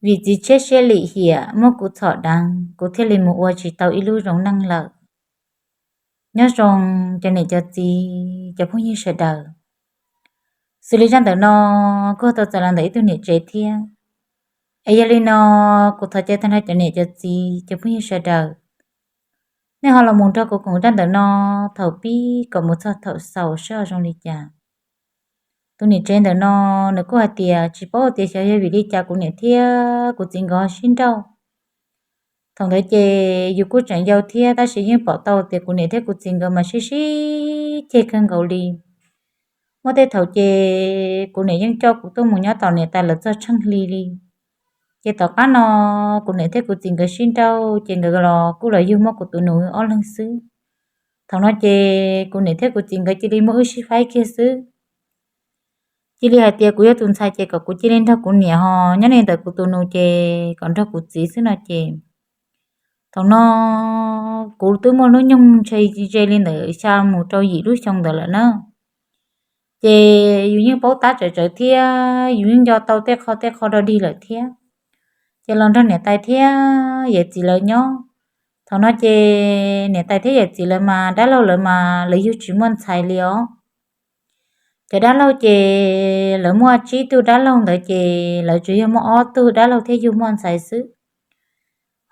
Vim txiv tshiab siab lim hiam muab kuv txhom deev, kuv thiaj li mus ua tsis tau ib lub zoo neej lawm. Nyob zoo cov niam cov txiv cov phooj ywg sawv daws, xws li zaj ntawm no kuj tau txais los ntawm ib tug niam tsev thiab. Es yog li no, kuv thov caw tag nrho cov niam cov txiv cov phooj ywg sawv daws, nej ho los mus nrog kuv koom zaj ntawm no thaum pib kom mus txog thaum xaus seb ho zoo li cas. Tus niam tsev ntawm no nws kuj hais tias tsis paub tias xyov yog vim li cas kuv niam thiab kuv txiv nkawd ho sib nrauj. Thaum ntawd ces yus kuj tseem yau thiab, tab sis yeej pom tau tias kuv niam thiab kuv txiv nkawd mas sib sib ceg kawg nkaus li. Muaj tej thaum ces kuv niam yeej coj kuv tuaj mus nyob tom niam tais lawv txoj tsheej hli li. Ces tom qab no kuv niam thiab kuv txiv nkawd sib nrauj ces nkawd los kuj los yug muab kuv tus nus ob leeg xwb. Thaum no ces kuv niam thiab kuv txiv nkawd cia li muab wb sib faib kiag xwb. Cia li hais tias kuv yog tus ntxhais ces kom kuv cia li nrog kuv niam ho nyob li ntawm kuv tus nus ces kom nrog kuv txiv xwb no ces. Thaum no kuv twb muaj hnub nyoog ntshe ze li ntawm xya mus rau yim lub xyoo ntawd lawm na. Ces yus yeej paub tab tsawv tsawv thiab yus yeej nco tau tej qho tej qho dog dig lawm thiab. Ces los nrog niam tais thiab yawm txiv lawv nyob. Thaum no ces niam tais thiab yawm txiv lawv mas dab laug lawv mas lawv yug tsis muaj ntxhais li os. Cov dab laug ces lawv muaj tsib tug dab laug ntawd ces lawv tsuas yog muaj ob tug dab laug thiab yug muaj ntxhais xwb.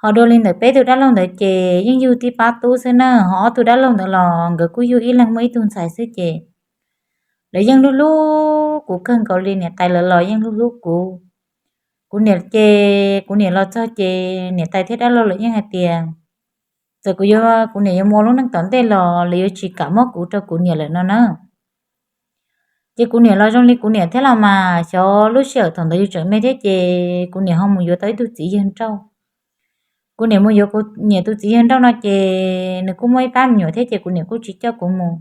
Ho dua li ntawm peb tug dab laug ntawd ces yeej yug tib pab tub xwb na, ho ob tug dab laug ntawd los nkawd kuj yug ib leeg muaj ib tug ntxhais xwb ces lawv yeej hlub hlub kuv kawg nkaus li, niam tais lawv los yeej hlub hlub kuv. Kuv niam ces kuv niam los txog ces niam tais thiab dab laug lawv yeej hais tias txawm kuv yuav, kuv niam yuav mus ua lub neej tom ntej los lawv yuav tsis kam muab kuv rau kuv niam lawm no na. Ces kuv niam los zoo li kuv niam thiab los mas xyov lub sij hawm thaum ntawd yus tseem me thiab ces kuv niam ho mus yuav tau ib tug txiv yawg nrauj. Kuv niam mus yuav kuv niam tus txiv yawg nrauj no ces nws kuj muaj ib pab me nyuam thiab ces kuv niam kuj tsis coj kuv mus.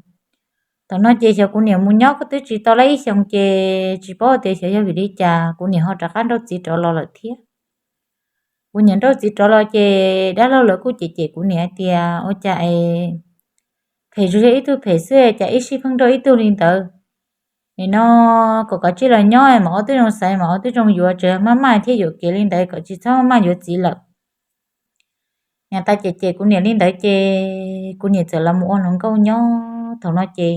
Thaum no ces xyov kuv niam mus nyob kuj twb tsis tau lab ib xyoos ces tsis paub tias xyov yog vim li cas kuv niam ho rov qab nrauj txiv rov los lawm thiab. Kuv niam nrauj txiv rov los ces dab laug lawv kuj cem cem kuv niam hais tias ua cas es phem zoo li ib tug phem xwb cas ib sij pheej nrauj ib tug li ntawd. Nim no kom kov tsij los nyob mas ob tug zoo xaiv mas ob tug zoo yuav, tseem maj maj thiab yuam kev li ntawd kom tsis txhob maj maj yuav txiv lawm. Niam tais cem cem kuv niam li ntawd ces kuv niam txawm los mus ua hluas nkauj nyob. Thaum no ces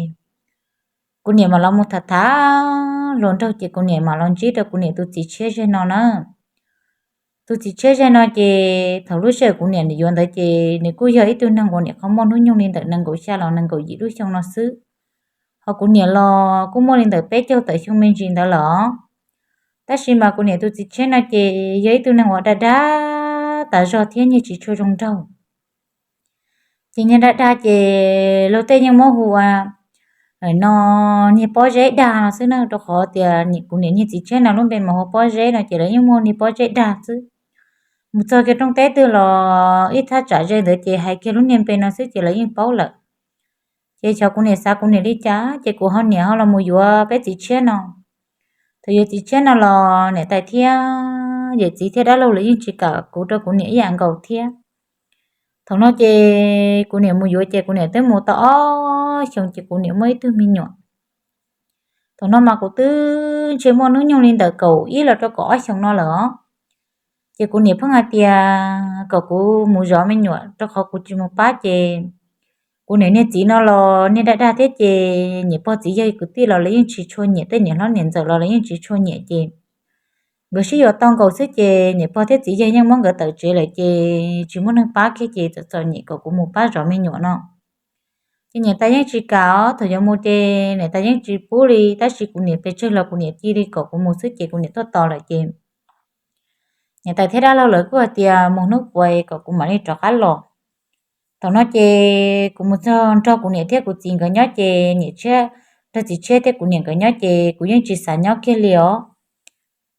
kuv niam mam los mus tham tham hluas nraug ces kuv niam mam los ntsib rau kuv niam tus txiv tshiab zej no na. Tus txiv tshiab zej no ces thaum lub sij hawm kuv niam yuav ntawd ces nws kuj yog ib tug neeg uas niam qhov muaj hnub nyoog li ntawm nees nkaum xya los nees nkaum yim lub xyoo no xwb. Ho kuv niam los kuj muaj li ntawm peb caug tawm xyoo me ntsis ntawd lawm. Tab sis mas kuv niam tus txiv tshiab no ces yog ib tug neeg uas dag dag tas zog thiab nyiag tsis tshua zoo nraug. Ces nyiag dag dag ces luag tej yeej muab hu ua no niag pob zeb dag no xwb na, rau qhov tias kuv niam niag txiv tshiab no lub npe mas hu ua pob zeb no ces lawv yeej muab niag pob zeb dag xwb. Mus txog kiag rooj teb twg los ib thaj tsam ze ntawd ces hais kiag lub niag npe no xwb ces lawv yeej paub lawm. Ces xyov kuv niam xav kuv niam li cas ces kuv ho niam ho los mus yuav peb txiv tshiab no. Thaum yuav txiv tshiab no los niam tais thiab yawm txiv thiab dab laug lawv yeej tsis kam kuv rau kuv niam ib yam nkaus thiab. Thaum no ces kuv niam mus yuav ces kuv niam twb mus tau ob xyoos ces kuv niam muaj ib tug me nyuam. Thaum no mas kuv twb ntshe muaj hnub nyoog li ntawm kaum ib los rau kaum ob xyoos no lawm os. Ces kuv niam pheej hais tias kom kuv mus zov me nyuam rau qhov kuv tsis mus pab ces kuv niam niag txiv no los niag dag dag thiab ces niam pog txiv yawg kwv tij los lawv yeej tsis tshua nyiam, tej niam hlob niam ntxawm los lawv yeej tsis tshua nyiam ces nkawd sib yuav tau nkaus xwb ces niam pog thiab txiv yawg yeej muab nkawd tawm tsev lawm ces tsis muaj neeg pab kiag ces txawm txom nyem kom kuv mus pab zov me nyuam no. Ces niam tais yeej tsis kam os, thaum yuav mus ces niam tais yeej tsis pub li, tab sis kuv niam pes tsawg los kuv niam cia li kom kuv mus xwb ces kuv niam tuaj tos lawm ces niam tais thiab dab laug lawv kuj hais tias mus hnub puas kom kuv mam li rov qab los. Thaum no ces kuv mus txog nrog kuv niam thiab kuv txiv nkawd nyob ces niam tshiab, nrog txiv tshiab thiab kuv niam nkawd nyob ces kuv yeej tsis xav nyob kiag li os.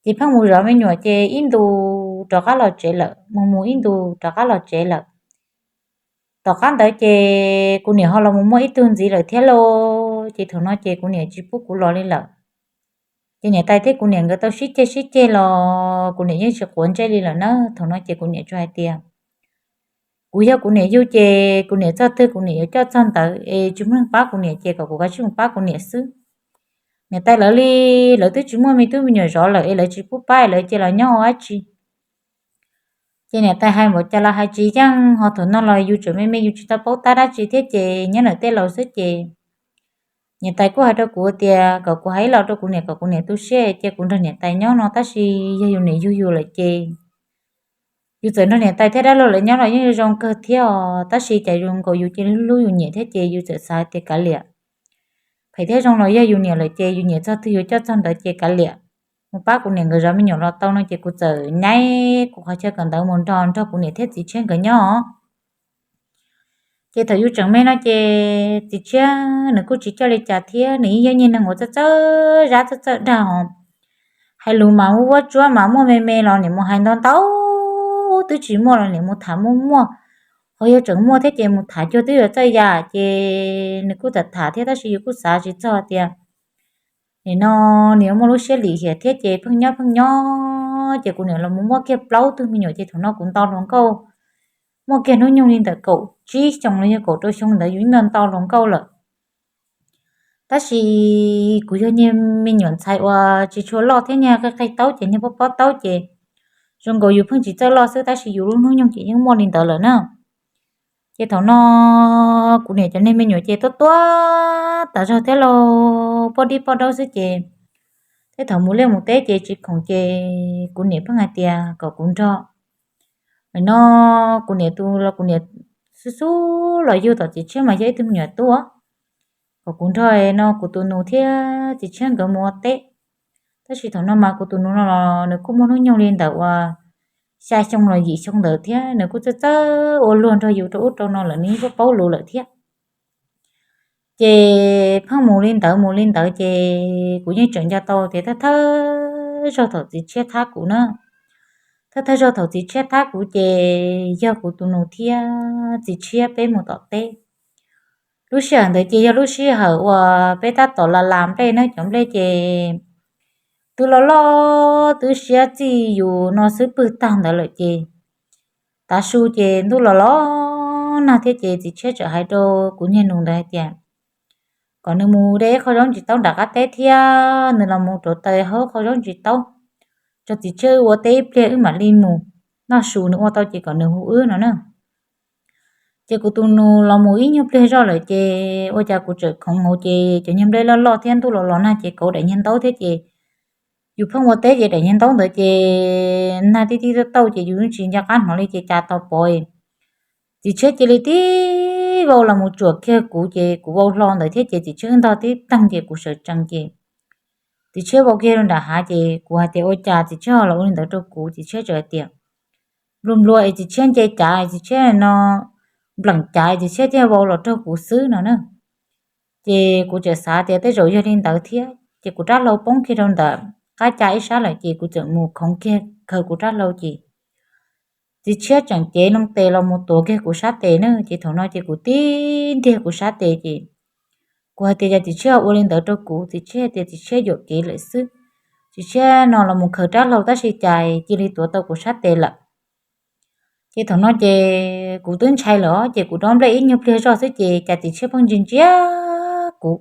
Ces pheej mus zov me nyuam ces ib ntus rov qab los tsev lawm, mus mus ib ntus rov qab los tsev lawm. Tom qab ntawd ces kuv niam ho los mus muaj ib tug ntxiv lawm thiab lauj, ces thaum no ces kuv niam tsis pub kuv los li lawm. Ces niam tais thiab kuv niam nkawd tau sib ceg sib ceg los kuv niam yeej tsis quav ntsej li lawm na. Thaum no ces kuv niam tsuas hais tias kuv yog kuv niam yug ces kuv niam txoj twg kuv niam yuav coj txog ntawd es tsis muaj neeg pab kuv niam ces kom kuv kav tsij mus pab kuv niam xwb. Niam tais lawv li, lawv twb tsis muaj me tub me nyuam zov lawm es lawv tsis pub pab es lawv cia los nyob ua dab tsi. Ces niam tais hais npaum cas los hais tsis yeej, ho thaum no los yus tseem me me yus tsis tau paub tab dab tsi thiab ces nyob ntawm tej laus xwb ces niam tais kuj hais rau kuv tias kom kuv hais ib los rau kuv niam kom kuv niam tu siab cia kuv nrog niam tais nyob no, tab sis yog yus niam yug yus lawm ces yus txawm nrog niam tais thiab dab laug lawv nyob los yeej zoo kawg thiab os, tab sis cas zoo nkaus yus cia li hlub yus niam thiab ces yus txawm xav tias kav liam, phem thiab zoo los yog yus niam lawm ces yus niam txog twg yuav coj txog ntawd ces kav liam, mus pab kuv niam nkawd zov me nyuam los tau no ces kuv txawm nyaib kuv qhov chaw kawm ntawv mus nrog nrog kuv niam thiab txiv tshiab nkawd nyob. Ces thaum yus tseem me no ces txiv tshiab nws kuj tsis coj li cas thiab, nws yeej yog niag neeg uas txawj txawj zab txawj txawj dag os. Hais lus mas muaj vuab tsuab mas muaj me me los niam mus hais ntau ntau, twb tsis muaj los niam mus tham muaj muaj, ho yog tseem muaj thiab ces mus tham cuag twb yuav txawj yam ces nws kuj tham tham thiab tab sis yus kuj xav tsis txog tias nim no nws yuav muaj lub siab lim hiam thiab ces pheej nyob pheej nyob ces kuv niam los mus muaj kiag plaub tug me nyuam ces thaum no kuv nto hluas nkauj, muaj kiag hnub nyoog li ntawm kaum tsib xyoos los yog kaum rau xyoo ntawd yus yeej nto hluas nkauj lawm. Tab sis kuv yog niag me nyuam ntxhais uas tsis tshua loj thiab niag qig qig taub ces niag pob pob taub ces zoo nkaus yus pheej tsis txawj loj xwb tab sis yus lub hnub nyoog ces yeej muaj li ntawd lawm na. Ces thaum no kuv niam cov niag me nyuam ces tuab tuab tas zog thiab lauj, poj dib poj daub xwb ces tej thaum mus liaj mus teb ces tsis khoom ces kuv niam pheej hais tias kom kuv nrog. Nim no kuv niam tus los kuv niam xub xub los yug tom txiv tshiab mas yog ib tug me nyuam tub, kom kuv nrog no kuv tus nus thiab txiv tshiab nkawd mus ua teb. Tab sis thaum no mas kuv tus nus no los nws kuj muaj hnub nyoog li ntawm uas xya xyoo los yim xyoo ntawd thiab nws kuj txawj txawj ua luag nrog yus rau ub rau no lawm, nws yeej paub lus lawm thiab. Ces pheej mus li ntawd mus li ntawd ces kuv yeej tseem nco tau tias thawj thawj zaug thaum txiv tshiab thab kuv na, thawj thawj zaug thaum txiv tshiab thab kuv ces yog kuv tus nus thiab txiv tshiab peb mus tom teb. Lub sij hawm ntawd ces yog lub sij hawm uas peb tab tom las las nplej na, cov nplej ces twb loj loj twb siab txij yus no xwb pwg tag ntawd lawm ces tav su ces ntuj los los nag thiab ces txiv tshiab txawm hais rau kuv niag nus ntawd hais tias kom nws mus de ib qho zaub ntsis taub nram qab teb thiab nws los mus rauv taws hauv qho zaub ntsis taub, tso txiv tshiab wb ua teb ib pliag wb mam li mus noj su, nws ua tau ces kom nws hu wb no na. Ces kuv tus nus los mus ib nyuag pliag zoj lawm ces ua cas kuv tseem khoov hauv ces cov niag nplej loj loj thiab ntuj los los nag ces kauv daim niag ntaub thiab ces yus pheej ua teb ces daim niag ntaub ntawd ces nag tib tib tauj tauj ces yus yeej tsis nco qab hnov li ces cas tau pov txiv tshiab cia li tib vau los mus tsuam kiag kuv ces kuv vau hlo ntawd thiab ces txiv tshiab wb ntog tib teeg ces kuv sawv tsees ces txiv tshiab vau kiag rau nram hav ces kuv hais tias ua cas txiv tshiab ho los ua li ntawd rau kuv, txiv tshiab txawm hais tias nplua nplua es txiv tshiab nce cav es txiv tshiab no npleem cav es txiv tshiab thiaj vau los raug kuv xwb no na. Ces kuv txawm xav tias tej zaum yog li ntawd thiab ces kuv rab hlau poob kiag rau ntawm qab ca ib sab lawm ces kuv txawm mus khoov kiag khaws kuv rab hlau ces txiv tshiab tseem cev loo tes los mus tuav kiag kuv sab tes na ces thaum no ces kuv tib ntiag kuv sab tes ces kuv hais tias cas txiv tshiab ua li ntawd rau kuv, txiv tshiab tias txiv tshiab yuam kev lawm xwb, txiv tshiab no los mus khaws rab hlau tab sis cas cia li tuav tau kuv sab tes lawm. Ces thaum no ces kuv twb ntshai lawm ces kuv dob nplej ib nyuag pliag zoj xwb ces cas txiv tshiab pheej ntsia ntsia kuv.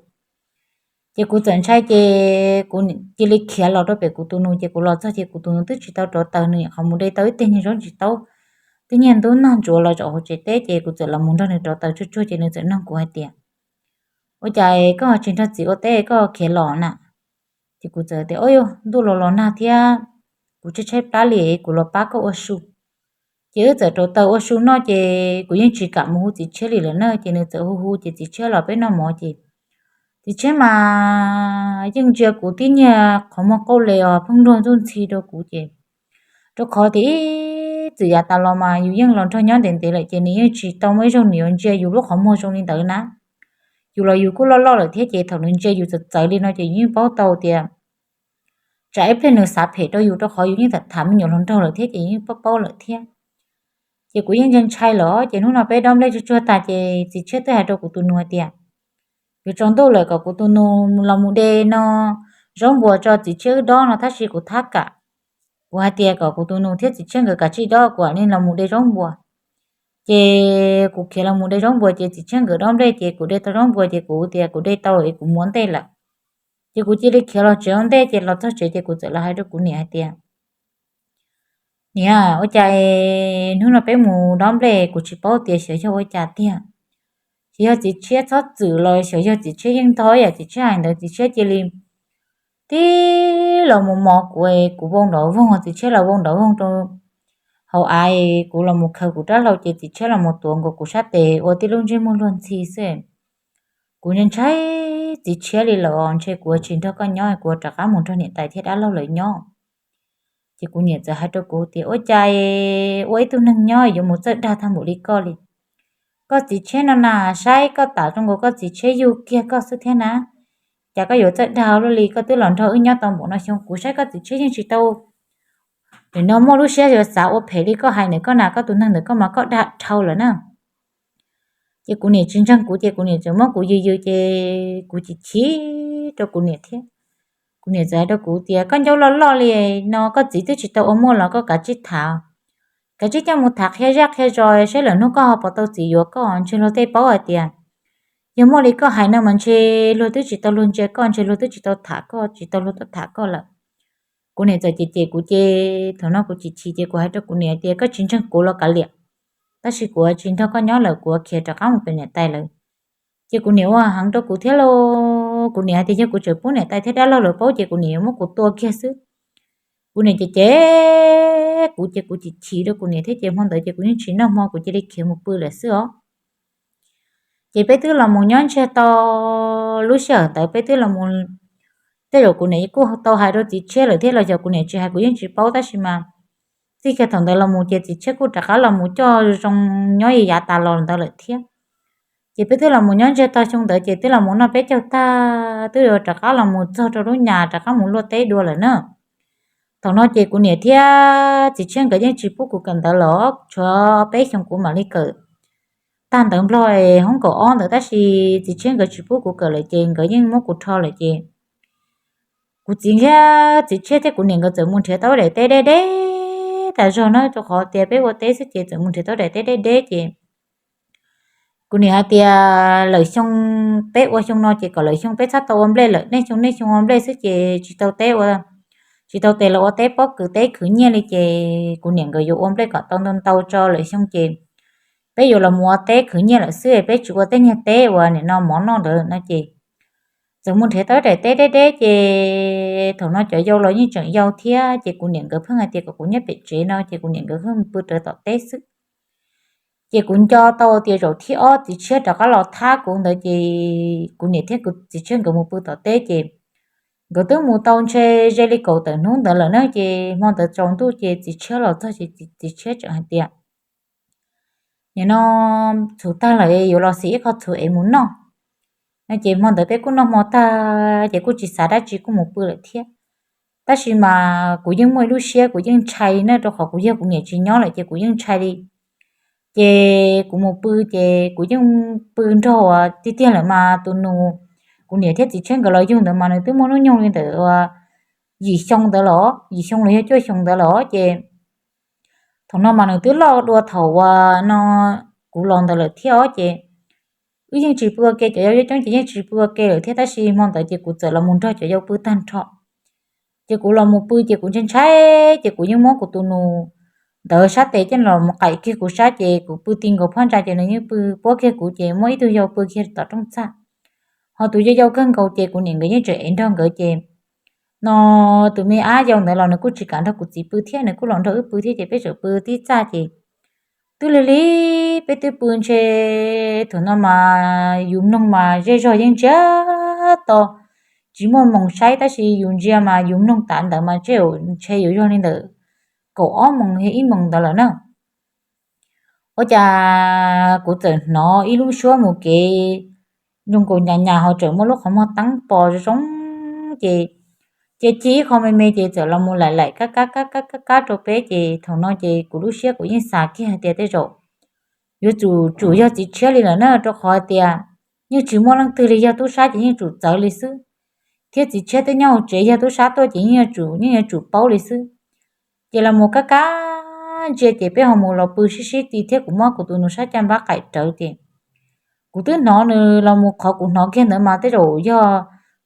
Ces kuv txawm ntshai ces kuv cia li khiav los rau pem kuv tus nus ces kuv los txog ces kuv tus nus twb tsis tau rauv taws, nws qhov mus de tau ib teg niag zaub ntsis taub twb niag ntub nag ntsuav los zaum hauv tsev teb ces kuv txawm los mus nrog nws rauv taws tsuag tsuag ces nws txawm nug kuv hais tias ua cas koj ho tsis nrog txiv ua teb koj khiav los na? Ces kuv txawm tias ua yog ntuj los los nag thiab kuv tshaib tshaib plab li kuv los pab koj ua su. Ces wb txawm rauv taws ua su noj ces kuv yeej tsis kam mus hu txiv tshiab li lawm na ces nws txawm hu hu ces txiv tshiab los peb noj mov ces txiv tshiab mas yeej ntsia kuv tib niag qhov muag qauj le os pheej nruag ntxuj ntxhi rau kuv ces rau qhov tias ib txwm yav tas los mas yus yeej los nrog nyob ntev ntev lawm ces nws yeej tsis tau muaj ib zaug nws yuav ntsia yus lub qhov muag zoo li ntawd na. Yus los yus kuj loj loj lawm thiab ces thaum nws ntsia yus txawv txawv li no ces yus yeej paub tau tias tsam ib pliag nws xav phem rau yus rau qhov yus yeej tham tham me nyuam hluas nraug lawm thiab ces yus yeej paub paub lawm thiab. Ces kuv yeej ntshai ntshai lawm ces hnub no peb dob nplej tsuag tsuag tas ces txiv tshiab twb hais rau kuv tus nus hais tias yuav tsaus ntuj lawm kom kuv tus nus los mus de no zaub npua tso txiv tshiab wb dob no tab sis kuv thab kam. Kuv hais tias kom kuv tus nus thiab txiv tshiab nkawd kav tsij dob kuv mam li los mus de zaub npua. Ces kuv khiav los mus de zaub npua ces txiv tshiab nkawd dob nplej ces kuv de tau zaub npua ces kuv tias kuv de tau es kuv mus ua ntej lawm. Ces kuv cia li khiav los tsev ua ntej ces los txog tsev ces kuv txawm los hais rau kuv niam hais tias Niam, ua cas hnub no peb mus dob nplej kuv tsis paub tias xyov yog ua cas tiag. Xyov yog txiv tshiab txhob txwm los xyov yog txiv tshiab yeej ntog yam txiv tshiab hais ntawd, txiv tshiab cia li tib los mus mos kuv, kuv vau nrov voog, txiv tshiab los vau nrov voog rau hauv av, kuv los mus khaws kuv rab hlau ces txiv tshiab los mus tuav nkaus kuv sab tes ua tib lub ntsej muag luag ntxhi xwb. Kuv ntshai ntshai txiv tshiab li lawm, ntshe kuv tsis nrog koj nyob, kuv rov qab mus nrog niam tais thiab dab laug lawv nyob. Ces kuv niam txawm hais rau kuv tias, ua cas ua ib tug neeg nyob yuav mus txawj dag tag npaum li koj li. Koj txiv tshiab no na, saib koj tam zoo nkaus koj txiv tshiab yug kiag koj xwb thiab na. Cas koj yuav txawj dag luaj li, koj twb los nrog wb nyob tau npaum no xyoo, kuv saib koj txiv tshiab yeej tsis tau, nim no muaj lub siab yuav xav ua phem li koj hais ntawm koj na, koj tus neeg ntawm koj mas koj dag dhau lawm na. Ces kuv niam tsis ntseeg kuv ces kuv niam txawm muab kuv yws yws ces kuv chim chim rau kuv niam thiab. Kuv niam txawm hais rau kuv tias, koj ncauj loj loj li no, koj txiv twb tsis tau ua muaj los koj kav tsij tham, kav tsij coj mus tham qhia zaj qhia zos saib lwm hnub koj ho puas tau txiv yuav koj. Ntshe luag tej paub hais tias yog muaj li koj hais no mas ntshe luag twb tsis tau luag ntsia koj, ntshe luag twb tsis tau tham koj, tsis tau luag tuaj tham koj lawm. Kuv niam txawm cem cem kuv ces thaum no kuv chim chim ces kuv hais rau kuv niam tias, koj tsis ntseeg kuv los kav liam, tab sis kuv tsis nrog koj nyob lawm, kuv khiav rov qab mus pem niam tais lawv. Ces kuv niam ua heev rau kuv thiab lauj, kuv niam hais tias yog kuv tseem pub niam tais thiab dab laug lawv paub ces kuv niam yuav muab kuv tua kiag xwb. Kuv niam cem cem kuv ces kuv chim chim rau kuv niam thiab ces hmo ntawd ces kuv yeej tsis noj hmo, kuv cia li khiav mus pw lawm xwb os. Ces peb twb los mus nyob ntsiag to, lub sij hawm ntawd peb twb los, tej zaum kuv niam kuj tau hais rau txiv tshiab lawm thiab los yog kuv niam tsis hais kuv yeej tsis paub, tab sis mas txij kiag thaum ntawd los mus ces txiv tshiab kuj rov qab los mus coj zoo nyob yav tas los ntawd lawm thiab. Ces peb twb los mus nyob ntsiag to xyoo ntawd ces twb los mus noj peb caug tag twb yuav rov qab los mus txog rau lub nyas rov qab mus luaj teb dua lawm na. Thaum no ces kuv niam thiab txiv tshiab nkawd yeej tsis pub kuv kawm ntawv los, tshuav peb xyoos kuv mam li kawm tag ntawv nplog hoob kaum ob ntawd, tab sis txiv tshiab nkawd tsis pub kuv kawm lawm ces nkawd yeej muab kuv rho lawm ces kuv txiv thiab txiv tshiab thiab kuv niam nkawd txawm mus nrhiav tau daim teb deb deb tas zog na, rau qhov tias peb ua teb xwb ces txawm mus nrhiav tau daim teb deb deb ces kuv niam hais tias lawm xyoo, peb ua xyoo no ces kom lawm xyoo peb txhob tau ua nplej lawm, nej xyoo nej xyoo ua nplej xwb ces tsis tau teb ua, tsis tau tes los ua teb pob kws teb khwv nyiaj li ces kuv niam nkawd yuav ua nplej kom tau ntau ntau tso lawm xyoo ces peb yuav los mus ua teb khwv nyiaj lawm xwb, peb tsis ua tej niag teb uas nim no mov noj ntawd no ces txawm mus nrhiav tau daim teb deb deb ces thaum no cov yau los yeej tseem yau thiab ces kuv niam nkawd pheej hais tias kom kuv nyob pem tsev no ces kuv niam nkawd pheej mus pw rawv tom teb xwb. Ces kuv nco tau tias zaum thib ob txiv tshiab rov qab los thab kuv ntawd ces kuv niam thiab kuv txiv tshiab nkawd mus pw tom teb ces nkawd twb mus tau ntshe ze li kaum tawm hnub ntawd lawm na ces hmo ntawd tsaus ntuj ces txiv tshiab los txog ces txiv tshiab tseem hais tias, nim no txhuv tag lawm yuav los xis ib qho txhuv es mus noj no ces hmo ntawd peb kuj noj hmo tag ces kuj tsis xav dab tsi kuj mus pw lawm thiab. Tab sis mas kuv yeej muaj ib lub siab kuv yeej ntshai na, rau qhov kuv yog kuv niam tsis nyob lawm ces kuv yeej ntshai li. Ces kuv mus pw ces kuv yeej pw nrog uas tiag tiag lawm mas tus nus kuv niam thiab txiv tshiab nkawd los yug ntawd mas nws twb muaj hnub nyoog li ntawm uas yim xyoo ntawd los, yim xyoo los yog cuaj xyoo ntawd los ces thaum no mas nws twb loj dua thaum uas no kuv los ntawd lawm thiab os ces wb yeej tsis pw ua ke, cov yau coob coob ces yeej tsis pw ua ke lawm thiab, tab sis hmo ntawd ces kuv txawm los mus nrog cov yau pw tag nrho. Ces kuv los mus pw ces kuv ntshai ntshai ces kuv yeej muab kuv tus nus ntawd sab tes coj los mus qaim kiag kuv sab ces kuv pw ti nkaus phab ntsa ces nws yeej pw puab kiag kuv ces muab ib tug yau pw kiag tom rooj txaj. Ho tus yau yau kawg nkaus ces kuv niam nkawd yeej tseem ev nrog nkawd ces no tus me ab yau ntawd los nws kuj tsis kam nrog kuv txiv pw thiab, nws kuj los nrog wb pw thiab ces peb tseem pw tib txaj ces twb lig lig peb twb pw ntshe thaum no mas yus mloog mas zej zog yeej ntsiag to, tsis muaj moos saib tab sis yus ntsia mas yus mloog tas ntawd mas ntshe yuav yog li ntawm kaum ob moos yog ib moos ntawd lawm na. Ua cas kuv txawm hnov ib lub suab mus kev zoo nkaus nyas nyas ho tseem muaj lub qhov muag teeb pos zoo zoo ces cia ci ib qho me me ces txawm los mus laim laim kab kab kab kab kab rau peb ces thaum no ces kuv lub siab kuv yeej xav kiag hais tias tej zaum yuav tsum tsum yog txiv tshiab li lawm na, rau qhov hais tias yeej tsis muaj leej twg li, yog tub sab ces yeej tsum txawv li xwb, thiab txiv tshiab twb nyob hauv tsev, yog tub sab tuaj ces yeej yuav tsum, yeej yuav tsum paub li xwb. Ces los mus kab kab ntsia ces peb ho mus los pw sib sib ti thiab kuv muab kuv tus nus sab caj npab qaim rawv ces kuv twb hnov nws los mus, qhov kuv hnov kiag ntawd mas tej zaum yog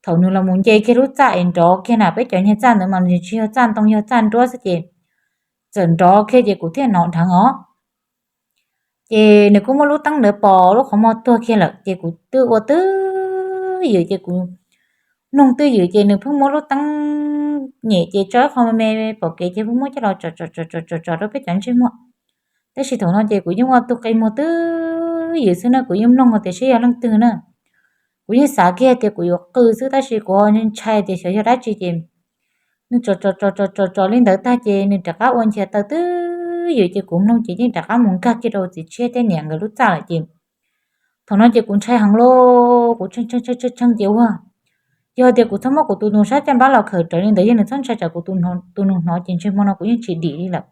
thaum nws los mus nce kiag lub txaj es nrov kiag na, peb cov niag txaj ntawd mas nws tsis yog txaj ntoo, yog txaj nruab xwb ces txawm nrov kiag ces kuv thiaj hnov dheev os. Ces nws kuj muab lub teeb ntawd pos lub qhov muag tuag kiag lawm ces kuv twb ua twb ywm ces kuv mloog twb ywm ces nws pheej muab lub teeb nyem ces tso ib qho me me pom kev ces pheej muab coj los tsom tsom tsom tsom rau peb cov ntsej muag. Tab sis thaum no ces kuv yeej ua tug qe muag twb ywm xwb na, kuv yeej mloog tias seb yog leej twg na. Kuv yeej xav kiag tias kuv yuav qw xwb tab sis kuv ntshai tias xyov yog dab tsi ces nws tsom tsom tsom tsom tsom li ntawd tag ces nws rov qab ua nchiav taw twb ywm ces kuv mloog ces yeej rov qab mus nkag kiag rau txiv tshiab thiab niam nkawd lub txaj lawm ces thaum no ces kuv ntshai heev lauj, kuv tshee tshee tshee ces ua yog tias kuv txhob muab kuv tus nus sab caj npab los khawm rawv li ntawd yog nws txhob ntshai tsam kuv tus nus hnov ces ntsej muag no kuv yeej tsis dim li lawm.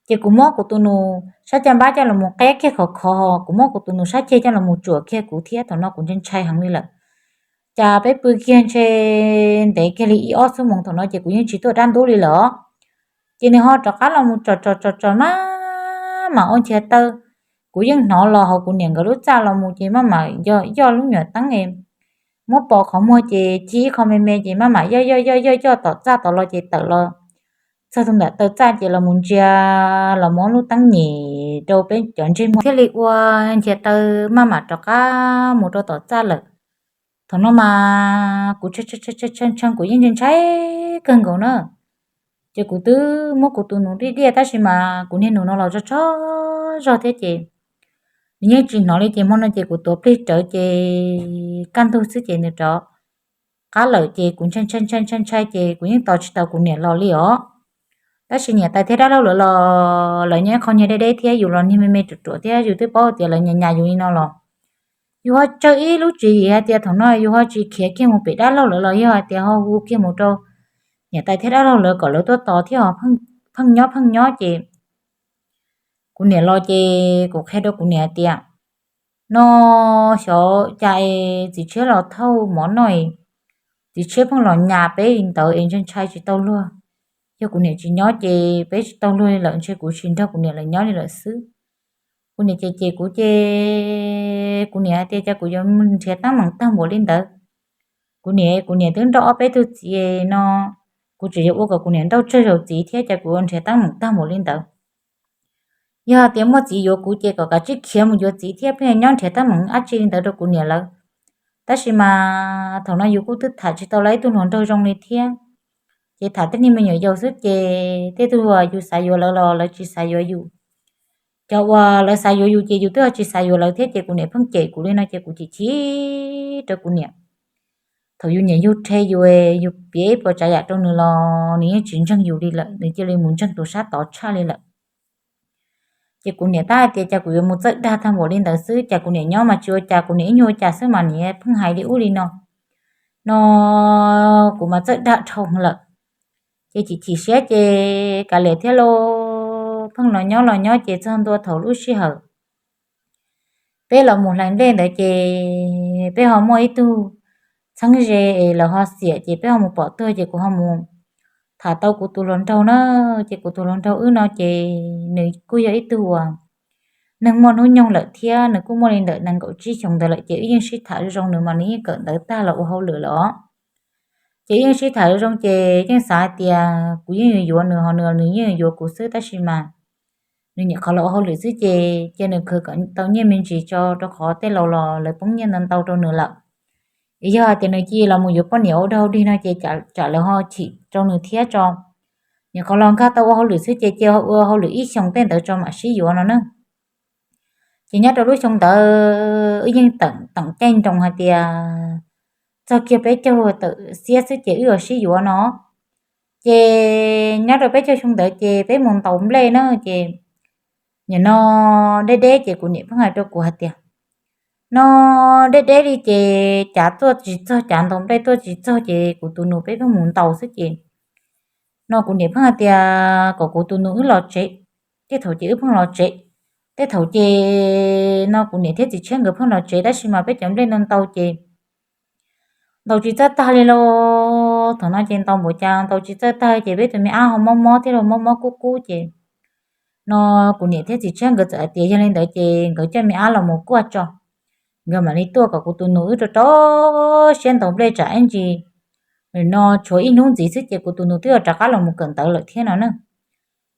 Ces kuv muab kuv tus nus sab caj npab coj los mus qeb kiag khov khov, kuv muab kuv tus nus sab ceg coj los mus tsuam kiag kuv thiab, thaum no kuv ntshai ntshai heev li lawm. Cas peb pw kiag ntshe ntev kiag li ib ob xuab moos thaum no ces kuv yeej tsis tuaj dab ntub li lawm. Ces nws ho rov qab los mus tsom tsom tsom tsom maj mam ua nchiav taw. Kuv yeej hnov los hauv kuv niam nkawd lub txaj los mus ces maj mam yog yoj lub nyuam teeb es muab pos qhov muag ces ci ib qho me me ces maj mam yoj yoj yoj yoj yoj tom txaj tod los ces tawm los txog tus ntawm taw txaj ces los mus ntsia los muab lub teeb nyem rau peb cov ntsej muag thiaj li ua nchiav taw maj mam rov qab mus rau tom txaj lawm. Thaum no mas kuv tshee tshee kuv yeej ntshai kawg nkaus na. Ces kuv twb muab kuv tus nus diaj diaj tab sis mas kuv niag nus no los tso tso zog thiab ces nws yeej tsis hnov li ces hmo no ces kuv tuav plig rawv ces kaj ntug xwb ces nws rov qab lawm ces kuv ntshai ntshai ntshai ntshai ces kuv yeej tos tsis tau kuv niam los li os. Tab sis niam tais thiab dab laug lawv los lawv nyob qho nyiag deb deb thiab yus los niag me me ruam ruam thiab yus twb paub tias lawv nyas nyas yus li no los yus ho tsawg ib lub tswv yim hais tias thaum no yus ho tsis khiav kiag mus pem dab laug lawv los yog hais tias ho hu kiag mus rau niam tais thiab dab laug lawv kom lawv tuaj tos thiab ho pheej nyob pheej nyob ces kuv niam los ces kuv qhia rau kuv niam hais tias no xyov cas es txiv tshiab los thauj mov noj es txiv tshiab pheej los nyas peb li ntawd es ntshai ntshai tsis tau luag. Yog kuv niam tsis nyob ces peb tsis tau luag li lawm, ntshe kuv tsis nrog kuv niam lawv nyob li lawm xwb. Kuv niam ces ces kuv ces kuv niam hais tias cas kuv yuav nrhiav teeb meem tag npaum li ntawd. Kuv niam kuv niam twb nrauj ob peb tug txiv no, kuv tseem yuav ua kom kuv niam nrauj tsawg zaus txiv thiab cas kuv yuav nrhiav teeb meem tag npaum li ntawd. Yog tias muaj txiv yuav kuv ces kom kav tsij khiav mus yuav txiv thiab pheej nyob nrhiav teeb meem dab tsi li ntawd rau kuv niam lawv. Tab sis mas thaum no yus kuj twb tham tsis tau lawv ib tug hluas nraug zoo li thiab. Ces tham tej niag me nyuam yaus xwb ces tej tug uas yus xav yuav lawv los lawv tsis xav yuav yus. Cov uas lawv xav yuav yus ces yus twb tsis xav yuav lawv thiab ces kuv niam pheej cem kuv li no ces kuv chim chim rau kuv niam. Thaum yus niam yug rhe yus, yus piav ib puas tsav yam rau nws los nws yeej tsis ntseeg yus li lawm, nws cia li mus ntseeg tus sab tod tshaj li lawm. Ces kuv niam tab hais tias cas kuv yuav mus txawj dag tag npaum li ntawd xwb, cas kuv niam nyob mas tsis ua cas, kuv niam ib nyuag ua cas xwb mas niam pheej hais li ub li no. No kuv mas txawj dag dhau lawm. Ces chim chim siab ces kav liam thiab lauj, pheej los nyob los nyob ces txog ntua thaum lub sij hawm peb los mus hlais nplej ntawd ces peb ho muaj ib tug txheeb ze es lawv ho xiam ces peb ho mus pom tuag ces kuv ho mus tham tau kuv tus hluas nraug na. Ces kuv tus hluas nraug wb no ces nws kuj yog ib tug uas neeg muaj hnub nyoog lawm thiab nws kuj muaj li ntawm nees nkaum tsib xyoos ntawd lawm ces wb yeej sib tham zoo zoo, nws mas nws yeej kawm ntawv tag los ua hauj lwm lawm os. Ces yeej sib tham zoo zoo ces yeej xav hais tias kuv yeej yuav yuav nws ho nws nws yeej yuav kuv xwb tab sis mas nws nyuam qhuav los ua hauj lwm xwb ces cia nws khwv kom tau nyiaj me ntsis tso rau qhov tej laus los lawv poob nyiaj ntau ntau rau nws lawm. Es yog hais tias nws cia los mus yuav poj niam ua dog dig no ces tsam lawv ho chim rau nws thiab tso. Nyuam qhuav los nkag tau ua hauj lwm xwb ces cia ua hauj lwm ib xyoos tej ntawd tso mam sib yuav no na. Ces nyob rau lub xyoo ntawd wb yeej teem caij nroos hais tias txog kiag peb caug tawm xiab xwb ces wb yuav sib yuav no. Ces nyob rau peb caug xyoo ntawd ces peb mus ntaus nplej na ces nim no deb deb ces kuv niam pheej hais rau kuv hais tias no deb deb li ces cav tuaj tsis txog, cav ntaus nplej tuaj tsis txog ces kuv tus nus peb pheej mus ntaus xwb ces no kuv niam pheej hais tias kom kuv tus nus wb los tsev. Tej thaum ces wb pheej los tsev, tej thaum ces no kuv niam thiab txiv tshiab nkawd pheej los tsev tab sis mas peb cov nplej no ntau ces ntaus tsis txawj tag li lauj. Thaum no ces ntaus npaum cas ntaus tsis txawj tag ces peb tus me ab ho mob mob thiab los mob mob kub kub ces no kuv niam thiab txiv tshiab nkawd txawm hais tias yog li ntawd ces nkawd coj me ab los mus kuaj tso, nkawd mam li tuaj kom kuv tus nus wb rau rau siab ntaus nplej tsam ib ntsis no tshuav ib hnub ntxiv xwb ces kuv tus nus twb rov qab los mus kawm ntawv lawm thiab no na.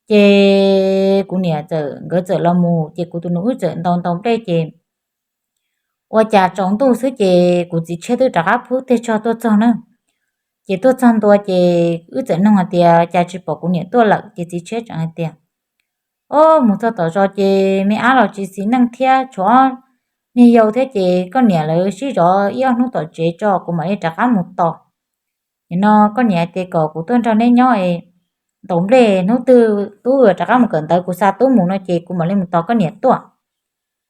Ces kuv niam txawm nkawd txawm los mus ces kuv tus nus wb txawm ntaus ntaus nplej ces ua cas tsaus ntuj xwb ces kuv txiv tshiab twb rov qab pub teg tsog tuaj txog na. Ces tuaj txog ntua ces wb txawm nug hais tias cas tsis pom kuv niam tuaj lawm ces txiv tshiab tseem hais tias, o, mus txog tom zos ces me ab los tsis xis neej thiab tshuav niag yau thiab ces koj niam lawv sib zov ib ob hnub tom tsev tso kuv mam li rov qab mus tos. Nim no koj niam hais tias kom kuv tuaj nrog neb nyob es ntaus nplej, hnub twg tub rov qab mus kawm ntawv kuv xa tub mus no ces kuv mam li mus tos koj niam tuaj.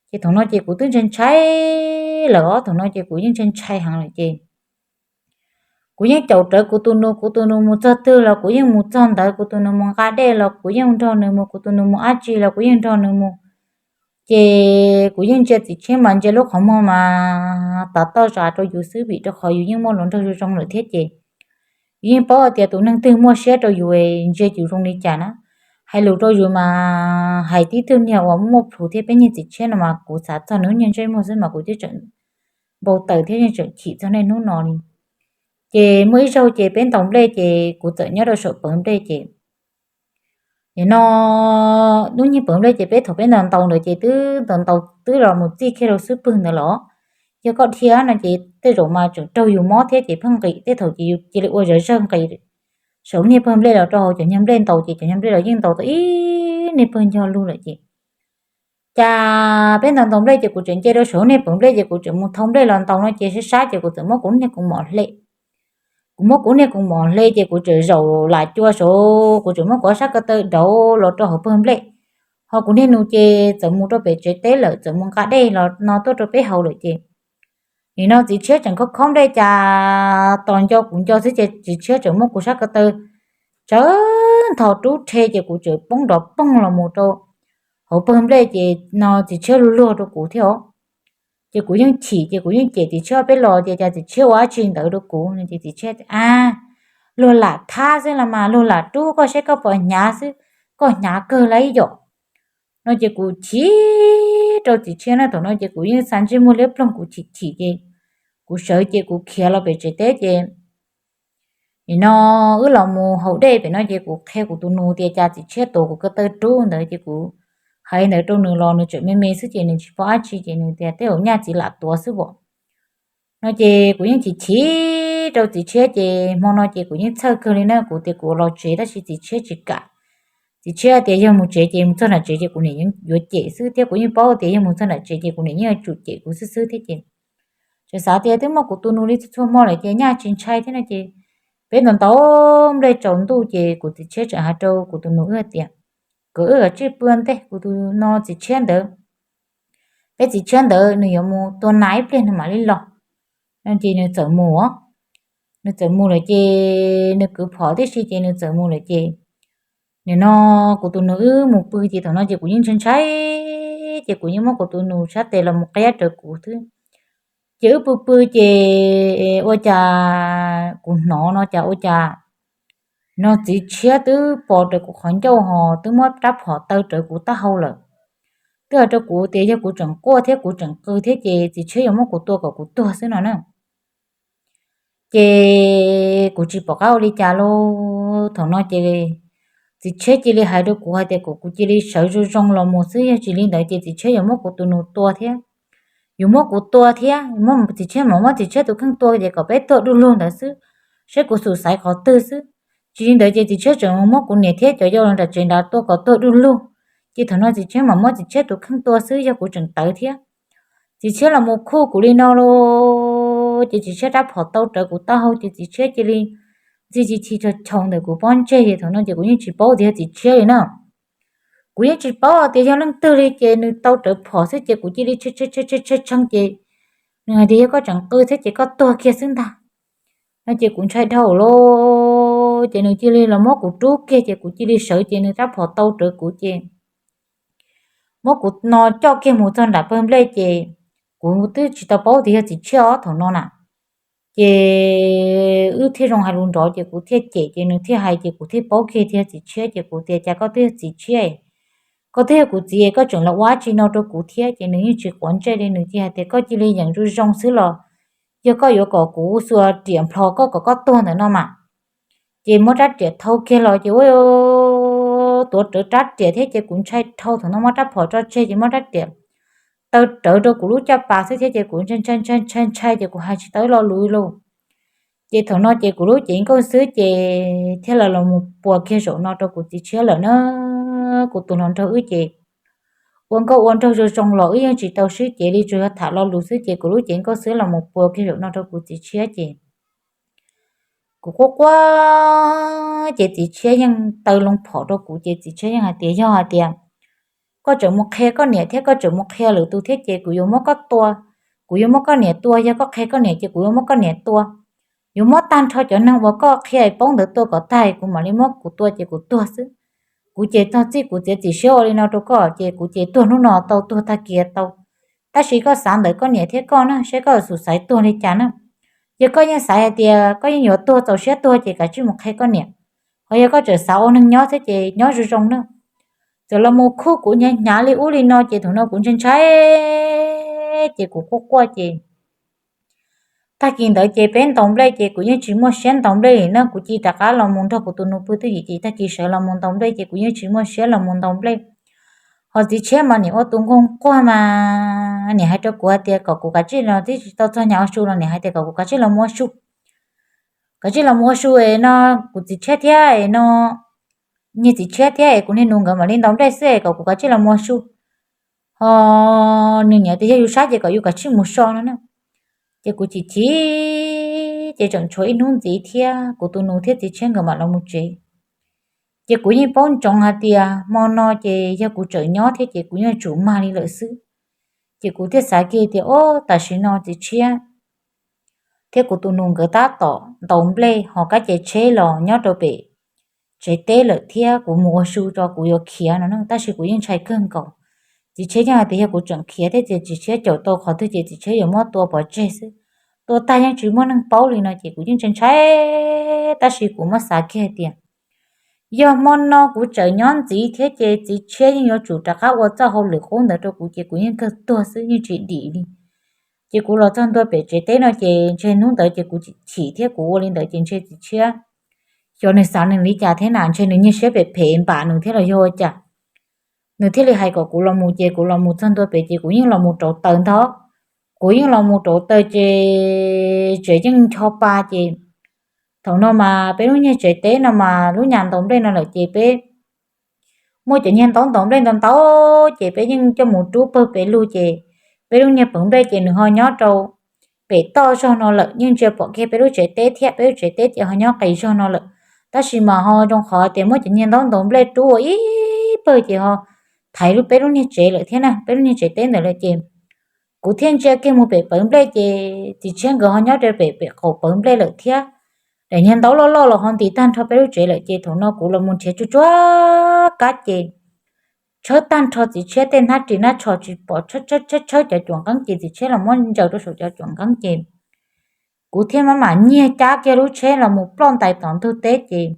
Ces thaum no ces kuv twb ntshai ntshai lawm os, thaum no ces kuv yeej ntshai ntshai heev lawm ces kuv yeej caum rawv kuv tus nus, kuv tus nus mus txog twg los kuv yeej mus txog ntawd, kuv tus nus mus nqa dej los kuv yeej nrog nws mus, kuv tus nus mus dab tsi los kuv yeej nrog nws mus. Ces kuv yeej ntsia txiv tshiab mas ntsia lub qhov muag mas tav toj zam rau yus xwb vim rau qhov yus yeej muaj hluas nraug zoo zoo lawm thiab ces yus yeej paub hais tias tus neeg twg muaj siab rau yus ntsia yus zoo li cas na. Hais lus rau yus mas hais tib tug niag uas muaj plhus thiab peb niag txiv tshiab no mas kuv xav txog nws niag ntsej muag xwb mas kuv twb tseem npau taws thiab yeej tseem chim txog niaj hnub no li. Ces muaj ib zaug ces peb ntaus nplej ces kuv txawm nyob rau saum pawg nplej ces nim no lub niag pawg nplej ces peb thaum peb ntaus ntaus ntawd ces twb ntaus ntaus twb los mus txij kiag rau xub pwg ntawd los, yog koj dhia no ces tej zaum mas tseem raug yus mob thiab ces pheej nqis, tej thaum ces yus cia li ua zawv zawg nqis saum niag pawg nplej los rau hauv cov nyuag nplej ntaus ces cov nyuag nplej los yeej ntaus tau ib niag pawg ncog lug lawm ces cas peb ntaus ntaus nplej ces kuv tseem nce rau saum niag pawg nplej ces kuv tseem mus thau nplej los ntaus no ces sab sab ces kuv txawm muab kuv niag koos mom hle. Kuv muab kuv niag koos mom hle ces kuv tseem zaum lam cua saud, kuv tseem muab kuv sab ko taw dauv los rau hauv pawg nplej, ho kuv niag nus ces txawm mus rau pem tsev teb lawm, txawm mus nqa dej los no tuaj rau peb haus lawm ces nim no txiv tshiab tseem khob khob nplej cas tos nco kuv nco xwb ces txiv tshiab tseem muab kuv sab ko taw tsawv ntho rub rhe ces kuv tseem poob nrov poog los mus rau hauv pawg nplej ces no txiv tshiab luag luag rau kuv thiab os. Ces kuv yeej chim ces kuv yeej cem txiv tshiab peb los tias cas txiv tshiab ua dab tsi ntawd rau kuv no ces txiv tshiab a, luag lam thab xwb los mas luag lam rub koj saib koj pom hnyav xwb, koj hnyav kawg li yom no ces kuv chim rau txiv tshiab na, thaum no ces kuv yeej xa ntsej muag liab ploog kuv chim chim ces kuv sawv ces kuv khiav los pem tsev teb ces nim no wb los mus haus dej pem no ces kuv qhia kuv tus nus tias cas txiv tshiab tuav kuv ko taw rub ntawd ces kuv hais ntawd rau nws los nws tseem me me xwb ces nws tsis paub dab tsi ces nws tias tej zaum nyaj txiv lam tuav xwb as no ces kuv yeej chim chim rau txiv tshiab ces hmo no ces kuv yeej txhawj kawg li na, kuv tias kuv los tsev tab sis txiv tshiab tsis kam. Txiv tshiab tias yog mus tsev ces mus txog nram tsev ces kuv niam yuav cem xwb thiab kuv yeej paub tias yog mus txog nram tsev ces kuv niam yeej yuav tsum cem kuv xwb xwb thiab ces tseem xav tias twb muaj kuv tus nus li txhua txhua hmo lawm ces nyaj tsis ntshai thiab no ces peb ntaus ntaus nplej tsaus ntuj ces kuv txiv tshiab tseem hais rau kuv tus nus wb tias kom wb tsij pw ntej, kuv tus no txiv tshiab ntawd, peb txiv tshiab ntawd nws yuav mus tua nas ib pliag nws mam li los no ces nws txawm mus, nws txawm mus lawm ces nws kwv phom tib si ces nws txawm mus lawm ces nim no kuv tus nus wb mus pw ces thaum no ces kuv yeej ntshai ntshai ces kuv yeej muab kuv tus nus sab tes los mus qia rawv kuv xwb. Ces wb pw pw ces ua cas kuv hnov no cas ua cas no txiv tshiab twb pos raws kuv qhov ncauj ho twb muab rab phom taw rawv kuv taub hau lawm. Twb hais rau kuv tias yog kuv tseem quaj thiab kuv tseem qw thiab ces txiv tshiab yuav muab kuv tua kom kuv tuag xwb no na. Ces kuv tsis pom qab ua li cas lauj. Thaum no ces txiv tshiab cia li hais rau kuv hais tias kom kuv cia li sawv zoo zoo los mus xwb, yog tsis li ntawd ces txiv tshiab yuav muab kuv tus nus tua thiab. Yuav muab kuv tua thiab, txiv tshiab mam muab txiv tshiab tus kheej tua ces kom peb tuag du lug ntawd xwb, saib kuv xub xaiv qhov twg xwb. Tsis li ntawd ces txiv tshiab tseem muab kuv niam thiab cov yau los nram tsev nrad tua kom tuag du lug. Ces thaum no txiv tshiab mam muab txiv tshiab tus kheej tua xwb, yog kuv tseem tawv thiab. Txiv tshiab los mus khuj kuv li no lauj, ces txiv tshiab rab phom taw rawv kuv taub hau ces txiv tshiab cia li ntxig ci ci chau chau ntawm kuv pob ntseg. Thaum no ces kuv yeej tsis paub tias yog txiv tshiab li na. Kuv yeej tsis paub tias yog leej twg li ces nws taw rawv phom xwb ces kuv cia li tshee tshee ces nws hais tias yog koj tseem qw thiab ces koj tuag kiag xwb ntag no ces kuv ntshai dhau lawm ces nws cia li los muab kuv rub kiag ces kuv cia li sawv ces nws rab phom taw rawv kuv ces muab kuv no coj kiag mus txog nram pawg nplej ces kuv twb tsis tau paub tias yog txiv tshiab os thaum no na. Ces wb thiaj zoo hais lus nrov ces kuv thiaj cem ces nws thiaj hais ces kuv thiaj paub kiag tias yog txiv tshiab ces kuv tias cas koj twb yog txiv tshiab, koj twb yog kuv txiv koj tseem los ua dab tsi no rau kuv thiab ces nws yeej tsis quav ntsej li, nws cia hais tias koj cia li yeem zoo zoo xwb los yog koj yuav kom kuv xuas riam nplho koj kom koj tuag ntawm no mas. Ces muab rab riam thau kiag los ces ua tuav rawv rab riam thiab ces kuv ntshai dhau. Thaum no muab rab phom tso tseg ces muab rab riam taw rawv rau kuv lub caj pas xwb thiab ces kuv ntshai ntshai ntshai ntshai ntshai ces kuv hais tsis tau lo lus li. Ces thaum no ces kuv lub cev nkauj xwb ces thiaj li los mus puas kiag zaum no rau kuv txiv tshiab lawm na. Kuv tus hluas nraug wb ces ua nkauj ua nraug zoo zoo los wb yeej tsis tau sib cev li, tsuas yog tham lo lus xwb ces kuv lub cev nkauj xwb los mus puas kiag zaum no rau kuv txiv tshiab ces kuv quaj quaj ces txiv tshiab yeej taw loo phom rau kuv ces txiv tshiab yeej hais tias yog hais tias koj tseem mus qhia koj niam thiab koj tseem mus qhia lwm tus thiab ces kuv yuav muab koj tua, kuv yuav muab koj niam tua, yog koj qhia koj niam ces kuv yuav muab koj niam tua. Yuav muab tag nrho cov neeg uas koj qhia paub ntawd tua kom tag kuv mam li muab kuv tua ces kuv tuag xwb. Kuv ces txog txij kuv txiav txim siab ua li no rau koj ces kuv ces tuag hnub no tau tuag tag kis tau. Tab sis koj xav ntawm koj niam thiab koj na, saib koj xum xaiv tuag li cas na. Yog koj yeej xav hais tias koj yeej yuav tuag txaus siab tuag ces kav tsij mus qhia koj niam, ho yog koj tseem xav ua neeg nyob thiab ces nyob zoo zoo na. Txawm los mus khuj kuv hnyav hnyav li ub li no ces thaum no kuv ntshai ntshai ces kuv quaj quaj ces tag kis ntawd ces peb ntaus nplej ces kuv yeej tsis muaj siab ntaus nplej li na. Kuv cia li rov qab los mus nrog kuv tus nus pw twj ywm ces tag kis sawv los mus ntaus nplej ces kuv yeej tsis muaj siab los mus ntaus nplej. Ho txiv tshiab mas niam ua tus nkoog quag mas niam hais rau kuv hais tias kom kuv kav tsij los, twb tsis tau txog hnub ua su los niam hais tias kom kuv kav tsij los mus ua su, kav tsij los mus ua su es no kuv txiv tshiab thiab es no, niag txiv tshiab thiab es kuv niag nus nkawd mam li ntaus nplej xwb es kom kuv kav tsij los mus ua su. Ho nws niam tias yog yus sab ces kom yus kav tsij mus so no na. Ces kuv chim chim ces tseem tshuav ib hnub ntxiv thiab kuv tus nus thiab txiv tshiab nkawd mam los mus tsev. Ces kuv yeej paub ntsoov hais tias hmo no ces yog kuv tseem nyob thiab ces kuv yeej tsum mag li lawm xwb. Ces kuv thiaj xav kiag tias o, tam sim no txiv tshiab thiab kuv tus nus nkawd tab tom ntaus nplej ho kab ces tsheb los nyob rau pem tsev teb lawm thiab kuv mus ua su tso kuv yuav khiav no na. Tab sis kuv yeej ntshai kawg nkaus. Txiv tshiab yeej hais tias yog kuv tseem khiav thiab ces txiv tshiab caum tau qhov twg ces txiv tshiab yuav muab tua pov tseg xwb, tua tag yeej tsis muaj neeg paub li no ces kuv yeej ntshai ntshai. Tab sis kuv muab xav kiag tias yog hmo no kuv tseem nyob ntxiv thiab ces txiv tshiab yeej yuav tsum rov qab ua txoj hauj lwm qub ntawd rau kuv ces kuv yeej kawg tuag xwb yeej tsis dim li. Ces kuv los txog ntua pem tsev teb no ces ntshe hnub ntawd ces kuv chim thiab kuv ua li ntawd ces ntshe txiv tshiab xyov nws xav nws li cas thiab na, ntshe nws nyiag siab phem phem npam nws thiab los yog ua cas. Nws thiaj li hais kom kuv los mus ces kuv los mus txog ntua pem ces kuv yeej los mus rauv taws ntag. Kuv yeej los mus rauv taws ces tsev yeej ncho pa ces thaum no mas peb lub niag tsev teb no mas lub nyas ntaus nplej no lawm ces peb muaj cov niag ntaub ntaus nplej ntau ntau ces peb yeej coj mus rub pawg pem lug ces peb lub niag peev nplej ces nws ho nyob rau pem toj zog no lawm, yeej ntsia pom kiag peb lub tsev teb thiab peb lub tsev teb ces ho nyob qis zog no lawm. Tab sis mas ho zoo qhov tias muab cov niag ntaub ntaus nplej rub ua ib pawg ces ho thaiv lub peb lub niag tsev lawm thiab na, peb lub niag tsev teb ntawd lawm ces kuv thiaj ntsia kiag mus pem peev nplej ces txiv tshiab nkawd ho nyob rau pem pem qaum peev nplej lawm thiab. Daim niag ntaub loj loj los ho ntis tag nrho peb lub tsev lawm ces thaum no kuv los mus nrhiav tsuj tsuag kab ces tshawb tag nrho txiv tshiab tej hnab ris hnab tsho tsis pom, tshawb tshawb tshawb cov cuam nqeeb ces txiv tshiab los muab ntsaws rau saum cov cuam nqeeb ces kuv thiaj maj mam nyiag cab kiag lub tsheb los mus ploj ntais tom ntug teb ces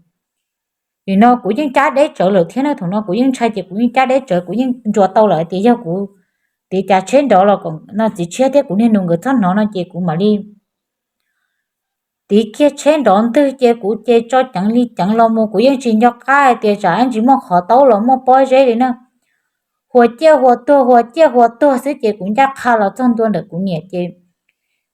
nim no kuv yeej cab deb tsawv lawm thiab na. Thaum no kuv yeej ntshai ces kuv yeej cab deb tsawv, kuv yeej ntsuas tau lawm hais tias yog kuv tiv cas tsheb nrov los kom no txiv tshiab thiab kuv niag nus nkawd txhob hnov no ces kuv mam li tiv kiag tsheb nrov ntwg ces kuv ces tso ceev li ceev los mus, kuv yeej tsis nco qab hais tias tsam ib ntsis muaj qhov taub los muaj pob zeb li na. Huas ciaj huas tuag huas ciaj huas tuag xwb ces kuv ncaj qha los txog ntua ntawm kuv niam ces